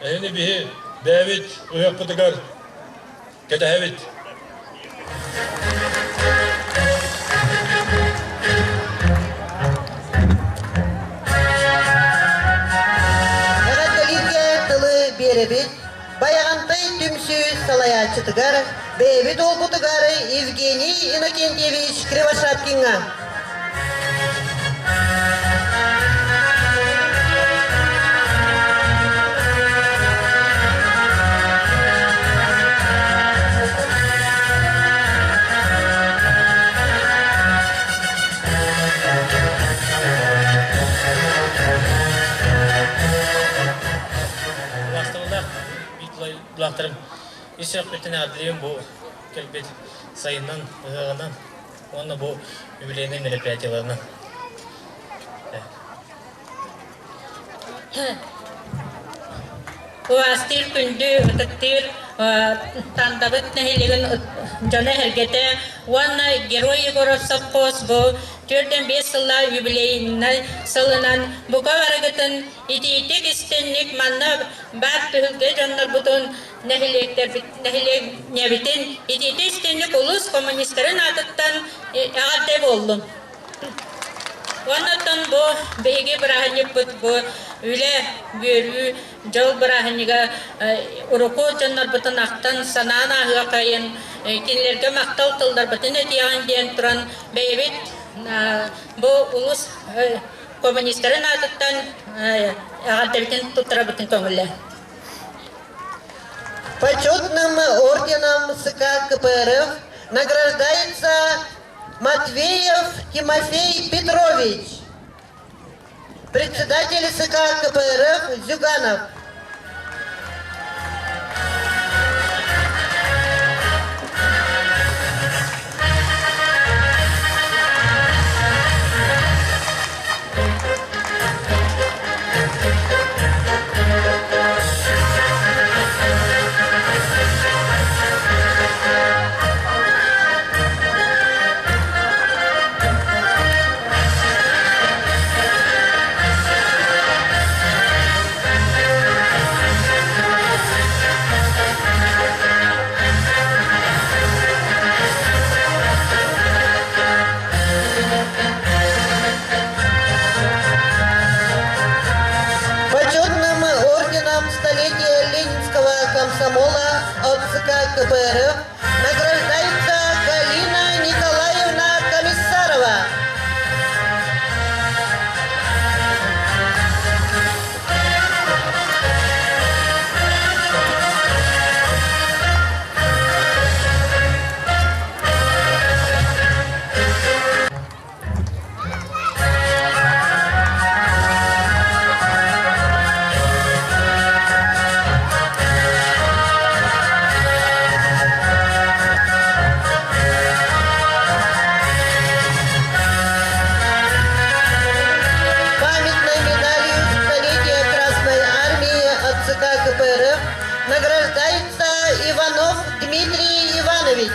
эһини биһи бэйэбит ыһыахпытыгар кэтэһэбит. Эҕэрдэлииргэ тылы биэрэбит Байаҕантай түмсүү салайааччытыгар, бэйэбит уолбутугар Евгений Иннокентьевич Кривошапкиҥҥа. Убаастабыллаах биир ис сүрэхпиттэн эҕэрдэлиибин бу кэлбит сайынынан, ыһыаҕынан уонна бу юбилейнай мероприятиеларынан. Убаастыыр күндү, ытыктыыр Тандабыт нэһилиэгин дьоно-сэргэтэ уонна Герой Егоров совхоз бу 45 сыллаах юбилейнай сылынан бука барыгытын итиитик истинник манна баар түһүлгэ дьоннорбутун нэһилиэнньэбитин итиитик истинник улуус коммунистарын аатыттан эҕэрдэ буоллун. Оннуттан бу биһиги бырааһынньыкпыт бу үлэ, үөрүү, дьол бырааһынньыга урукку дьоннорбутун ахтан, санаан ааһыаххайын, кинилэргэ махтал тылларбытын этиэҕин диэн туран бэйэбит бу улуус коммунистарын аатыттан эҕэрдэбитин туттарабытын көҥүллээн. Почетным орденом ЦК КПРФ награждается Матвеев Тимофей Петрович. председатель ЦК КПРФ Зюганов. Почетным орденом столетия Ленинского комсомола от ЦК КПРФ награждается Галина Николаевна Комиссарова. Памятной медалью столетия Красной Армии от ЦК КПРФ награждается Иванов Дмитрий Иванович.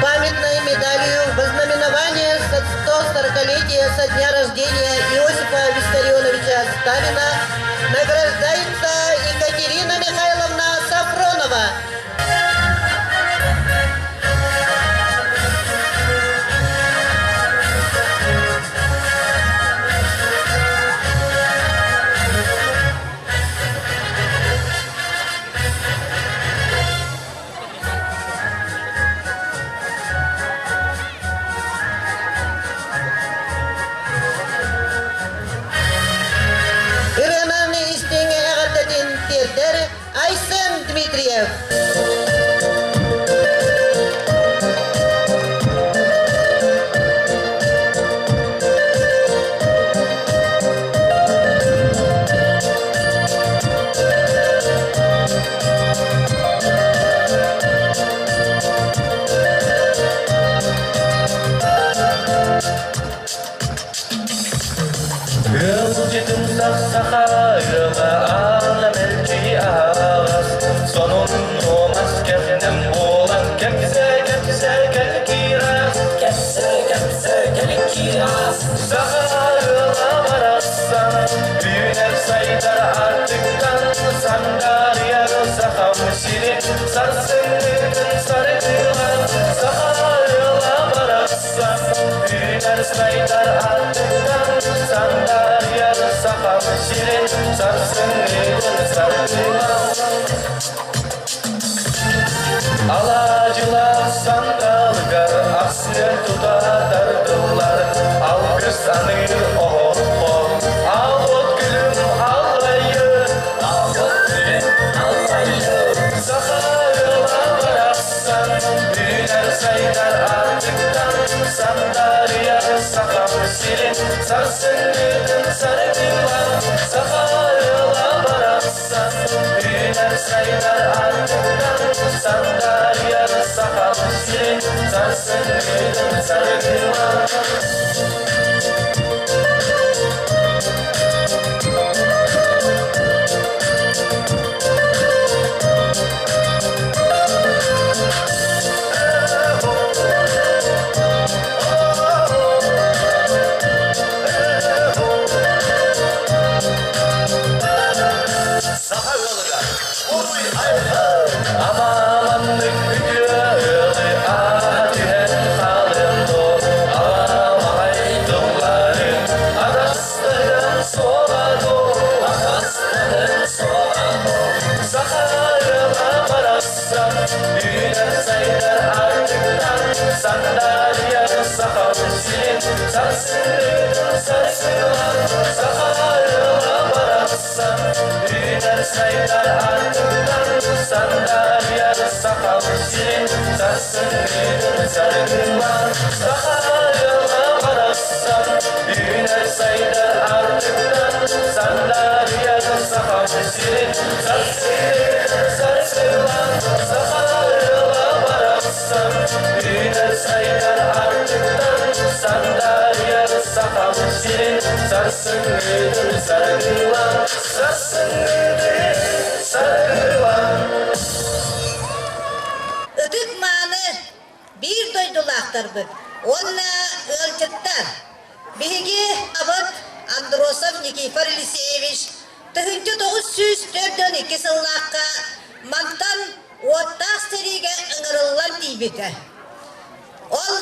Памятной медалью во знаменование 140-летия со дня рождения Иосифа Виссарионовича Сталина награждается Екатерина Михайловна Сафронова. Ырыанан истиҥ эҕэрдэтин тиэрдэр Айсен Дмитриев. Ыалдьытымсах саха ыала аана мэлдьи аһаҕас, сонун нуомас кэрнэм буолан кэпсээ-кэпсээ кэлкиирас, кэпсээ-кэпсээ кэлкиирас. Саха ыала барахсан, үүнэр сайдар аартыктан сандаарыйар сахам сирин сарсыҥҥытын саргылан. Саха ыала барахсан, үүнэр сайдар аартыктан сандаарыйар сахам сирин сарсыҥҥытын саргылан. Алаадьылаах сандалыгар ахсыан тута тардыллар, алгыс аныыр оһоххо, аал-уот күлүм аллайыр, аал-уот күлүм аллайыр. Саха ыала барахсан, үүнэр сайдар аартыктан сандаарыйар сахам сирин сарсыҥҥытын саргылан. Саха ыала барахсан, үүнэр сайдар аартыктан сандаарыйар сайдар артыктан Сандаарыйар сахам сирин Сарсыҥҥытын саргылаан Саха ыала барахсан Үүнэр сайдар артыктан Сандаарыйар сахам сирин Сарсыҥҥытын саргылаан Саха ыала барахсан Үүнэр сайдар артыктан Сандаарыйар сахам сирин Сарсыҥҥытын саргылаан Сарсыҥҥытын саргылаан Ытык мааны биир дойдулаахтарбыт уонна ыалдьыттар! Биһиги абыт Андросов Никифор Елисеевич 1942 сыллаахха мантан уоттаах сэриигэ ыҥырыллан тиийбитэ. Ол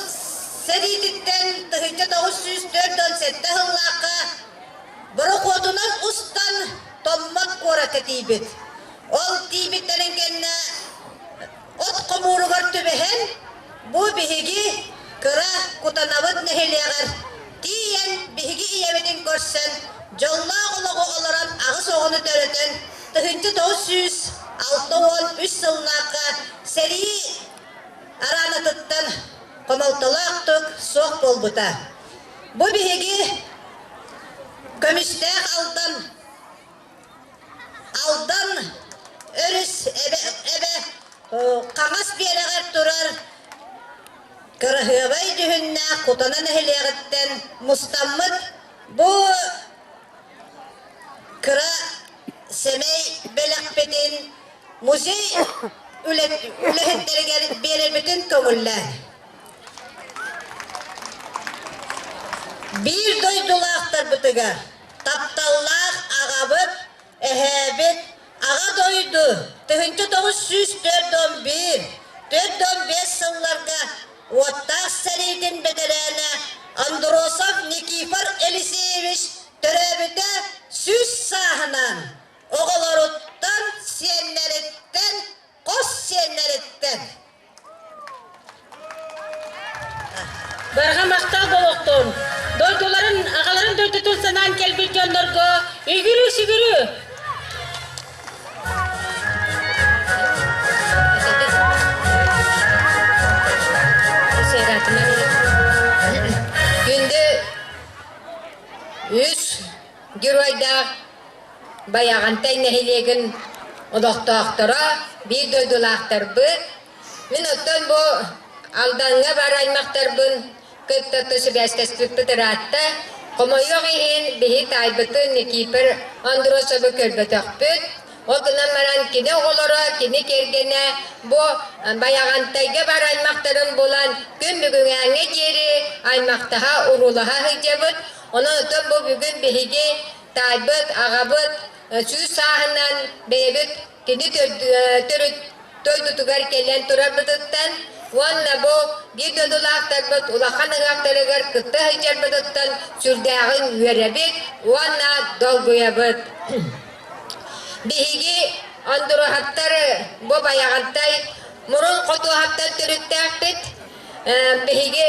сэриититтэн 1947 сыллаахха борохуотунан устан Томмот куоракка тиийбит. Ол тиийбиттэрин кэннэ от хомууругар түбэһэн, бу биһиги кыра Кутанабыт нэһилиэгэр тиийэн биһиги ийэбитин көрсөн, дьоллоох олоҕу олорон аҕыс оҕону төрөтөн, 1963 сыллаахха сэрии араанатыттан хомолтолоохтук суох буолбута. Бу биһиги көмүстээх Алдан Алдан өрүс эбэ, эбэ хаҥас биэрэҕэр турар кыраһыабай дьүһүннээх Кутана нэһилиэҕиттэн мустаммыт бу кыра сэмэй бэлэхпитин музей үлэһиттэригэр биэрэрбитин көҥүллээн. Биир дойдулаахтарбытыгар тапталлаах аҕабыт, эһээбит, Аҕа дойду 1941, 45 сылларга уоттаах сэриитин бэтэрээнэ Андросов Никифор Елисеевич төрөөбүтэ 100 сааһынан оҕолоруттан, сиэннэриттэн, хос сиэннэриттэн Барҕа махтал буолуохтун! Дойдуларын, аҕаларын дойдутун санаан кэлбит дьоннорго үгүрү-сүгүрү! Күндү үс геройдаах Байаҕантай нэһилиэгин олохтоохторо, биир дойдулаахтарбыт. Мин оттон бу Алдаҥҥа бар аймахтарбын кытта сибээстэспиппит ыраатта. Хомойуох иһин, биһи таайбытын Никифор Андросовы көрбөтөхпүт. Ол гынан баран кини оҕолоро, кини кэргэнэ бу Байаҕантайга бар аймахтарын булан күн бүгүҥҥэ диэри аймахтаһа, уруулаһа сылдьабыт. Онон оттон бу бүгүн биһиги таайбыт, аҕабыт 100 сааһынан бэйэбит кини төрүт дойдутугар кэлэн турарбытыттан уонна бу биир дойдулаахтарбыт улахан ыһыахтарыгар кытта сылдьарбытыттан сүрдээҕин үөрэбит уонна долгуйабыт. Биһиги Андроһаттар бу Байаҕантай мурун хотуоһаптан төрүттээхпит. Биһиги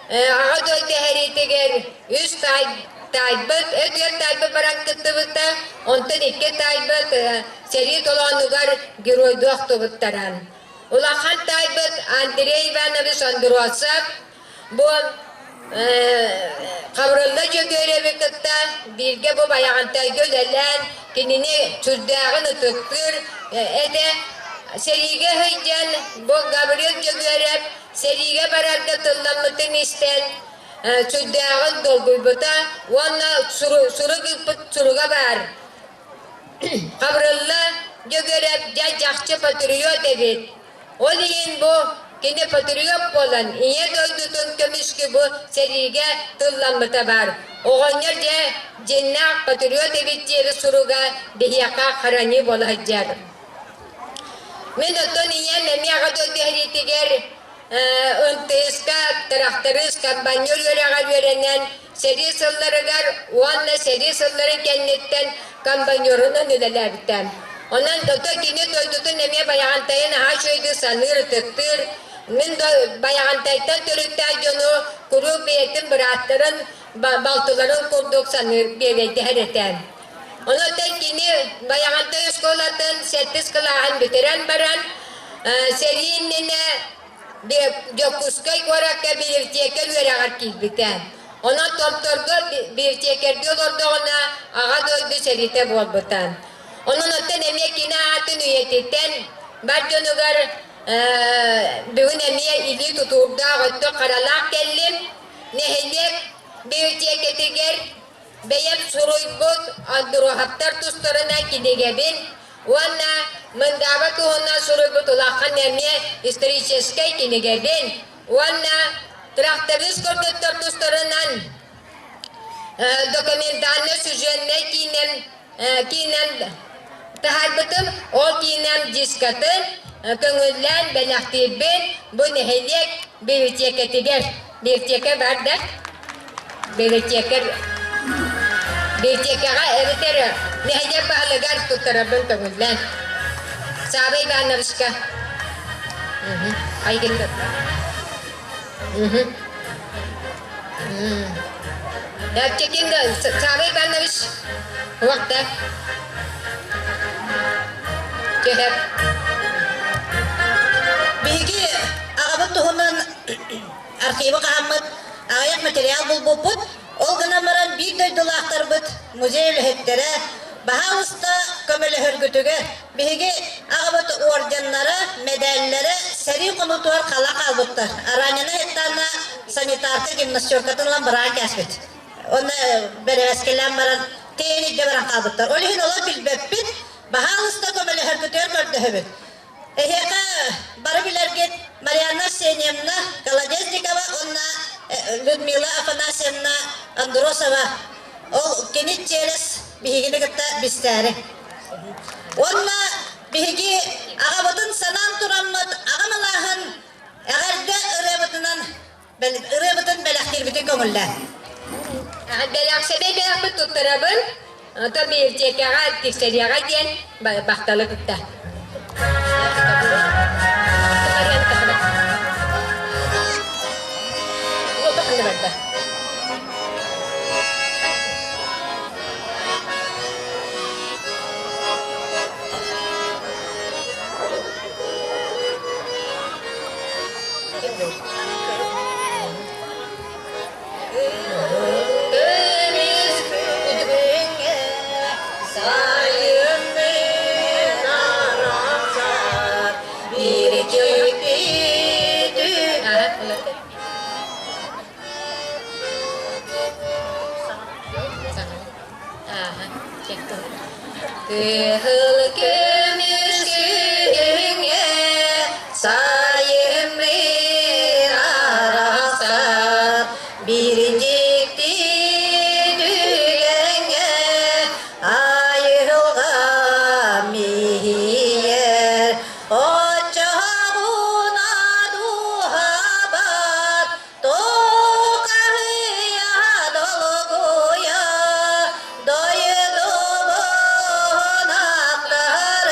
Аҕа дойду сэриитигэр үс таай таайбыт, өтөр таайбыт баран кыттыбыта, онтон икки таайбыт сэрии толоонугар геройдуу охтубуттара. Улахан таайбыт Андрей Иванович Андросов бу Хабырылла Дьөгүөрэби кытта бииргэ бу Байаҕантайга үлэлээн, кинини сүрдээҕин ытыктыыр этэ. Сэриигэ сылдьан бу Гаврил Дьөгүөрэп Сэриигэ барарга тылламмытын истэн, сүрдээҕин долгуйбута уонна сурук ыыппыт суруга баар. Хабырылла Дьөгүөрэп дьэ чахчы патриот эбит. Ол иһин бу кини патриот буолан Ийэ дойдутун көмүскү бу сэриигэ тылламмыта баар. Оҕонньор дьэ дьиннээх патриот эбит диэри суруга биһиэхэ хараныы буола сылдьар. Мин оттон ийэм эмиэ Аҕа дойду сэриитигэр МТС-ка тырахтарыыс комбайнер үөрэҕэр үөрэнэн, сэрии сылларыгар уонна сэрии сылларын кэнниттэн комбайнерунан үлэлээбитэ. Онон ото кини дойдутун эмиэ Байаҕантайын аһаа үчүгэйдик саныыр, ытыктыыр. Мин Байаҕантайтан төрүттээх дьону куруук бэйэтин бырааттарын, балтыларын курдук саныыр, биэбэйдэһэр этэ. Онон кини Байаҕантай оскуолатын сэттис кылааһын бүтэрэн баран, сэрии иннинэ Дьокуускай куоракка библиотека үөрэҕэр киирбитэ. Онон Томторго библиотекарьдыы олордоҕуна Аҕа дойду сэриитэ буолбута. Онон оттон эмиэ кини аатын үйэтитэн бар дьонугар бүгүн эмиэ илии тутуурдаах өттө харалаах кэллим. Нэһилиэк библиотекатыгар бэйэм суруйбут Андруохаптар тустарынан кинигэбин уонна Мындааба туһунан суруйбут улахан эмиэ историческай кинигэбин уонна тракторист кыргыттар тустарынан документальнай сюжетнай киинэм киинэм таһаарбытым. Ол киинэм дискатын көҥүллээн бэлэхтиирбин бу нэһилиэк библиотекатыгар. Библиотека бар да? Библиотека библиотекаҕа эбэтэр нэһилиэк баһылыгар туттарарбын көҥүллээн. Саба Ивановичка. Айгын. Чекин Саба Иванович уақта. Түһэр. Биһиги аҕабыт туһунан архивы хаһаммыт аҕыйах материал булбуппут. Ол гынан баран биир дойдулаахтарбыт музей үлэһиттэрэ баһаалыста көмөлөһөргүтүгэр биһиги аҕабыт орденнара, мэдээллэрэ сэрии хонуутугар хала хаалбыттар. Ранена Еттана санитарка гимнастеркатын ылан быраан кээспит. Онно бэрэбэскэлээн баран тэйэн илдьэ баран хаалбыттар. Ол иһин олор билбэппит, баһаалыста көмөлөһөргүтүгэр көрдөһөбүт. Эһиэхэ бары билэргит Марианна Арсеньевна Колодезникова уонна Людмила Афанасьевна Андросова ол кини чиэрэс биһигини кытта бистээри. Уонна биһиги аҕабытын санаан тураммыт аҕам алааһын эҕэрдэ ырыабытынан ырыабытын бэлэхтиирбитин көҥүллээн. Бэлэхсэбэй бэлэхпит туттарабын, ото библиотекаҕа тиксэриэҕэ диэн бахталы кытта. Кыһыл көмүс күһүҥҥэ сайыммын арахсар биир дьикти түгэҥҥэ айылҕа миһийэр оччоҕуна дууһабар Туохаһыйа долгуйа, дойдубун ахтарым.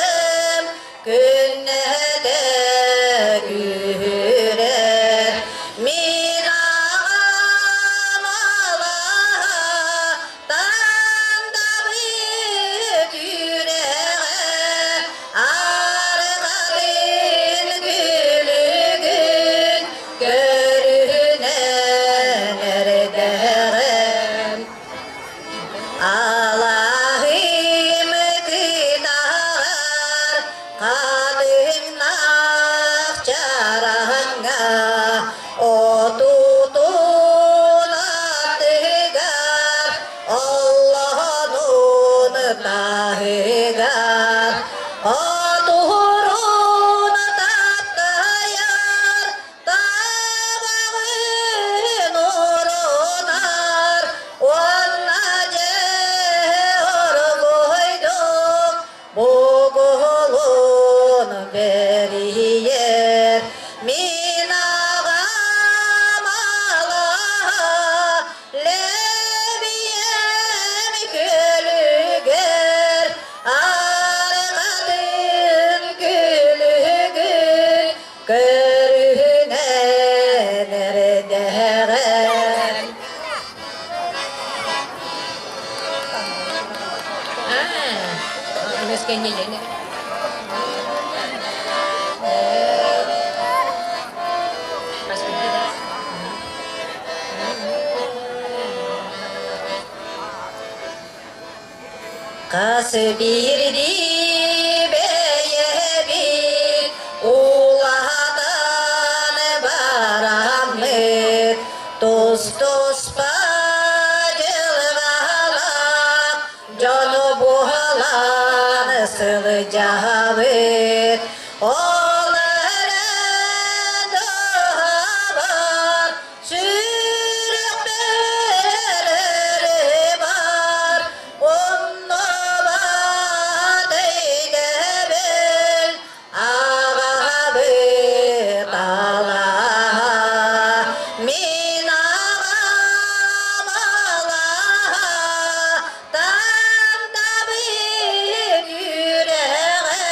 Хас биирдии бэйэбит улаатан бараммыт тус-туспа дьылҕалаах дьону буһалаан сылдьабыт. Ол эрэн туһабар сүрэхпэр бар, умнубат өйдөбүл аҕабыт алаһа. Мин аҕам алаһа, тантабын үрэҕэ.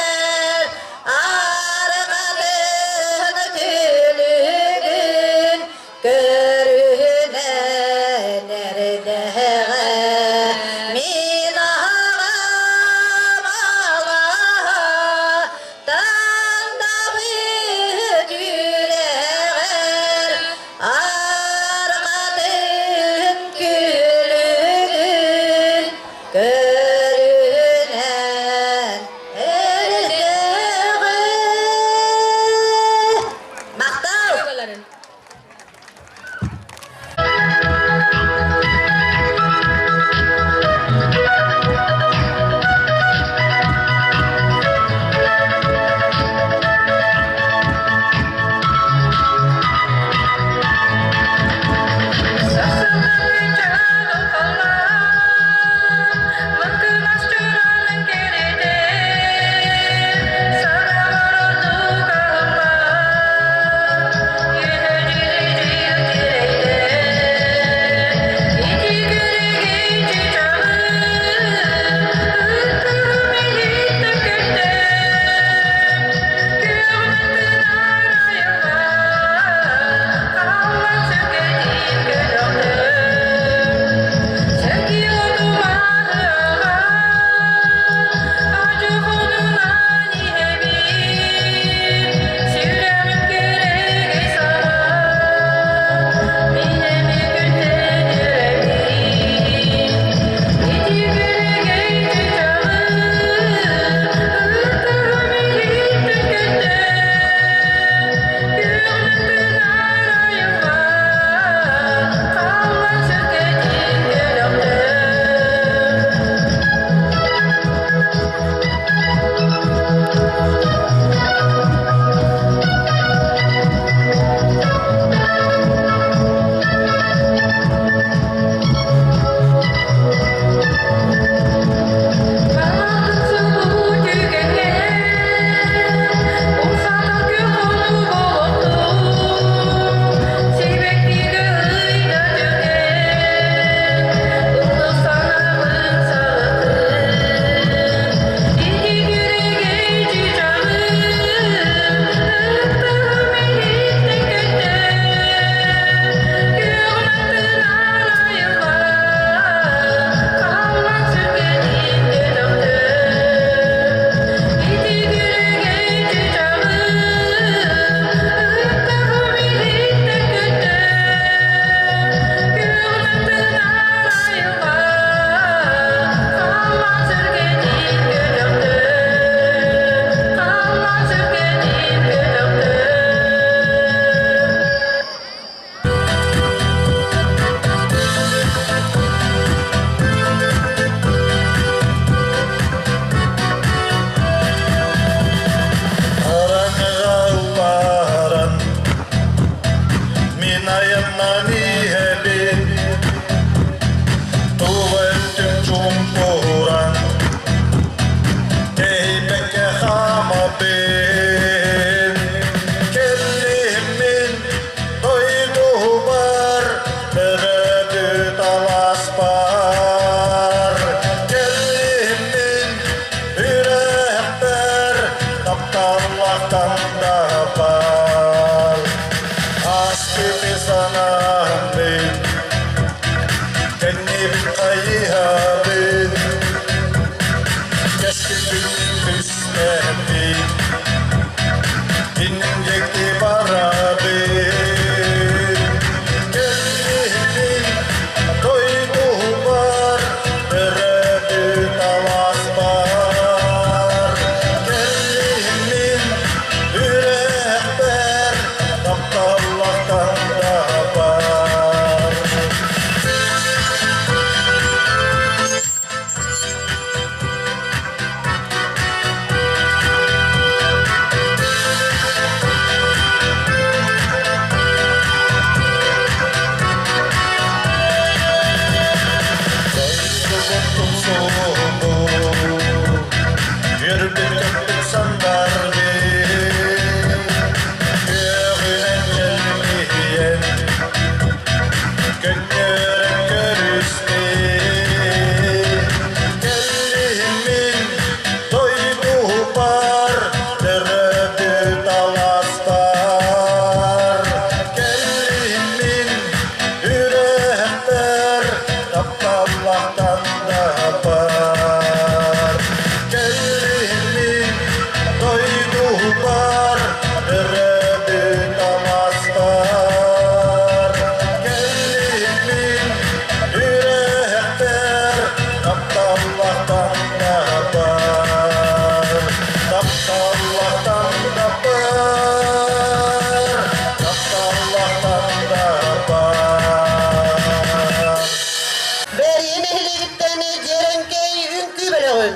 буолуоҕун.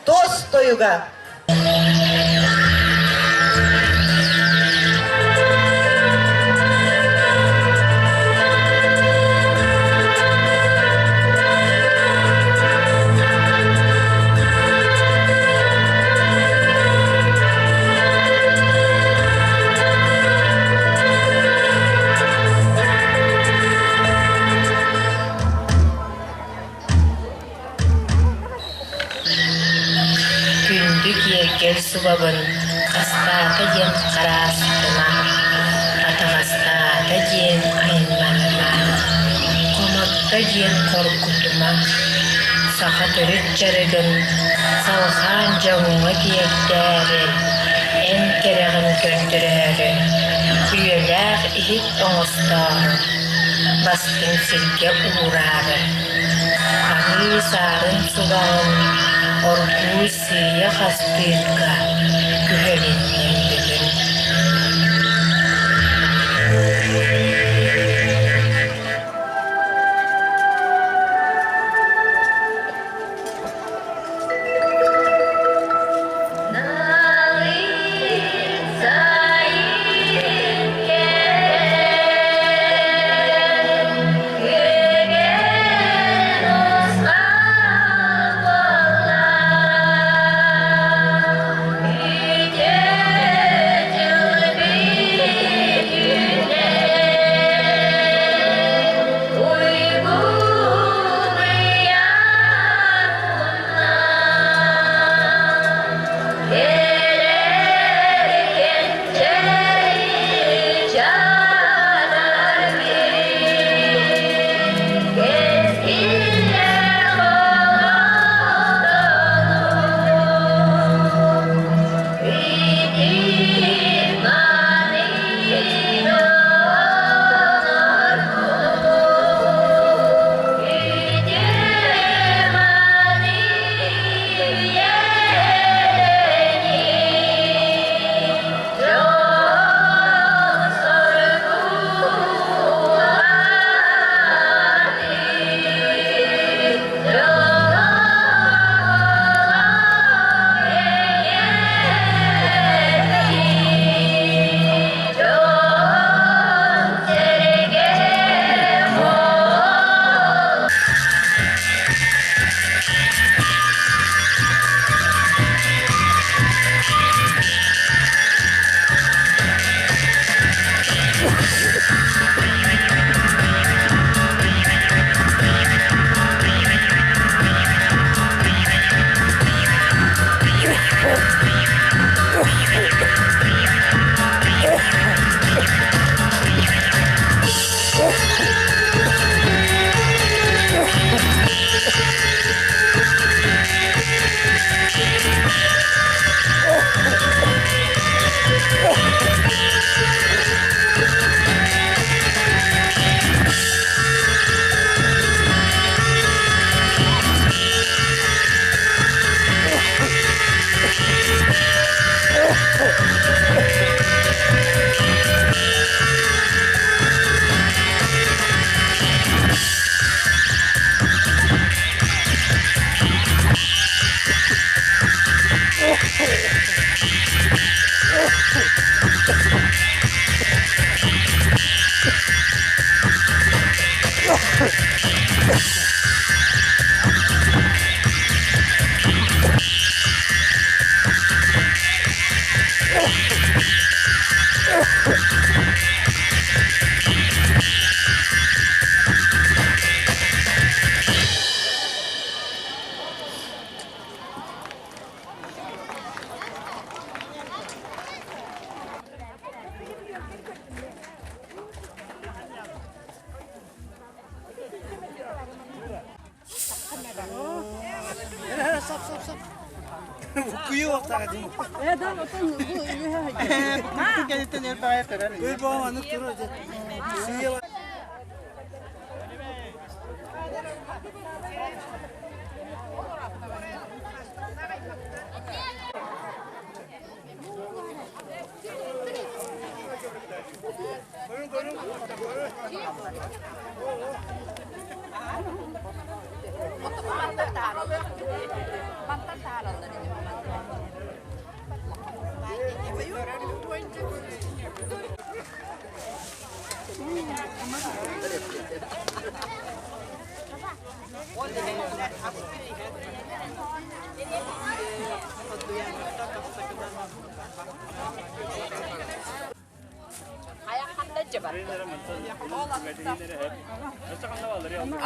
Туос тойуга. Күндү киэргэл субабын хастаата диэн хараастыма, атаҕастаата диэн айманыма, хомотто диэн хоргутума, саха төрүт дьарыгын салҕаан дьоҥҥо тиэрдээри, эн кэрэҕин көрдөрөөрү, үйэлээх иһит оҥостоору, бастыҥ сиргэ уураары, аһыы саарын субаҕын оргууй сыыйа хастыырга күһэлинним бүгүн.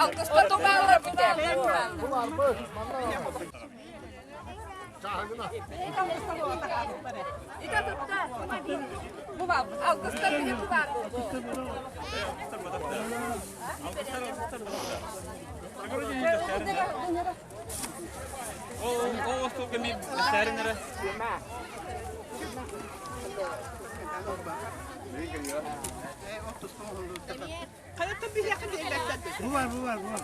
Алтыста тубаалар бүтэ. Бу бар, бу бар, бу бар.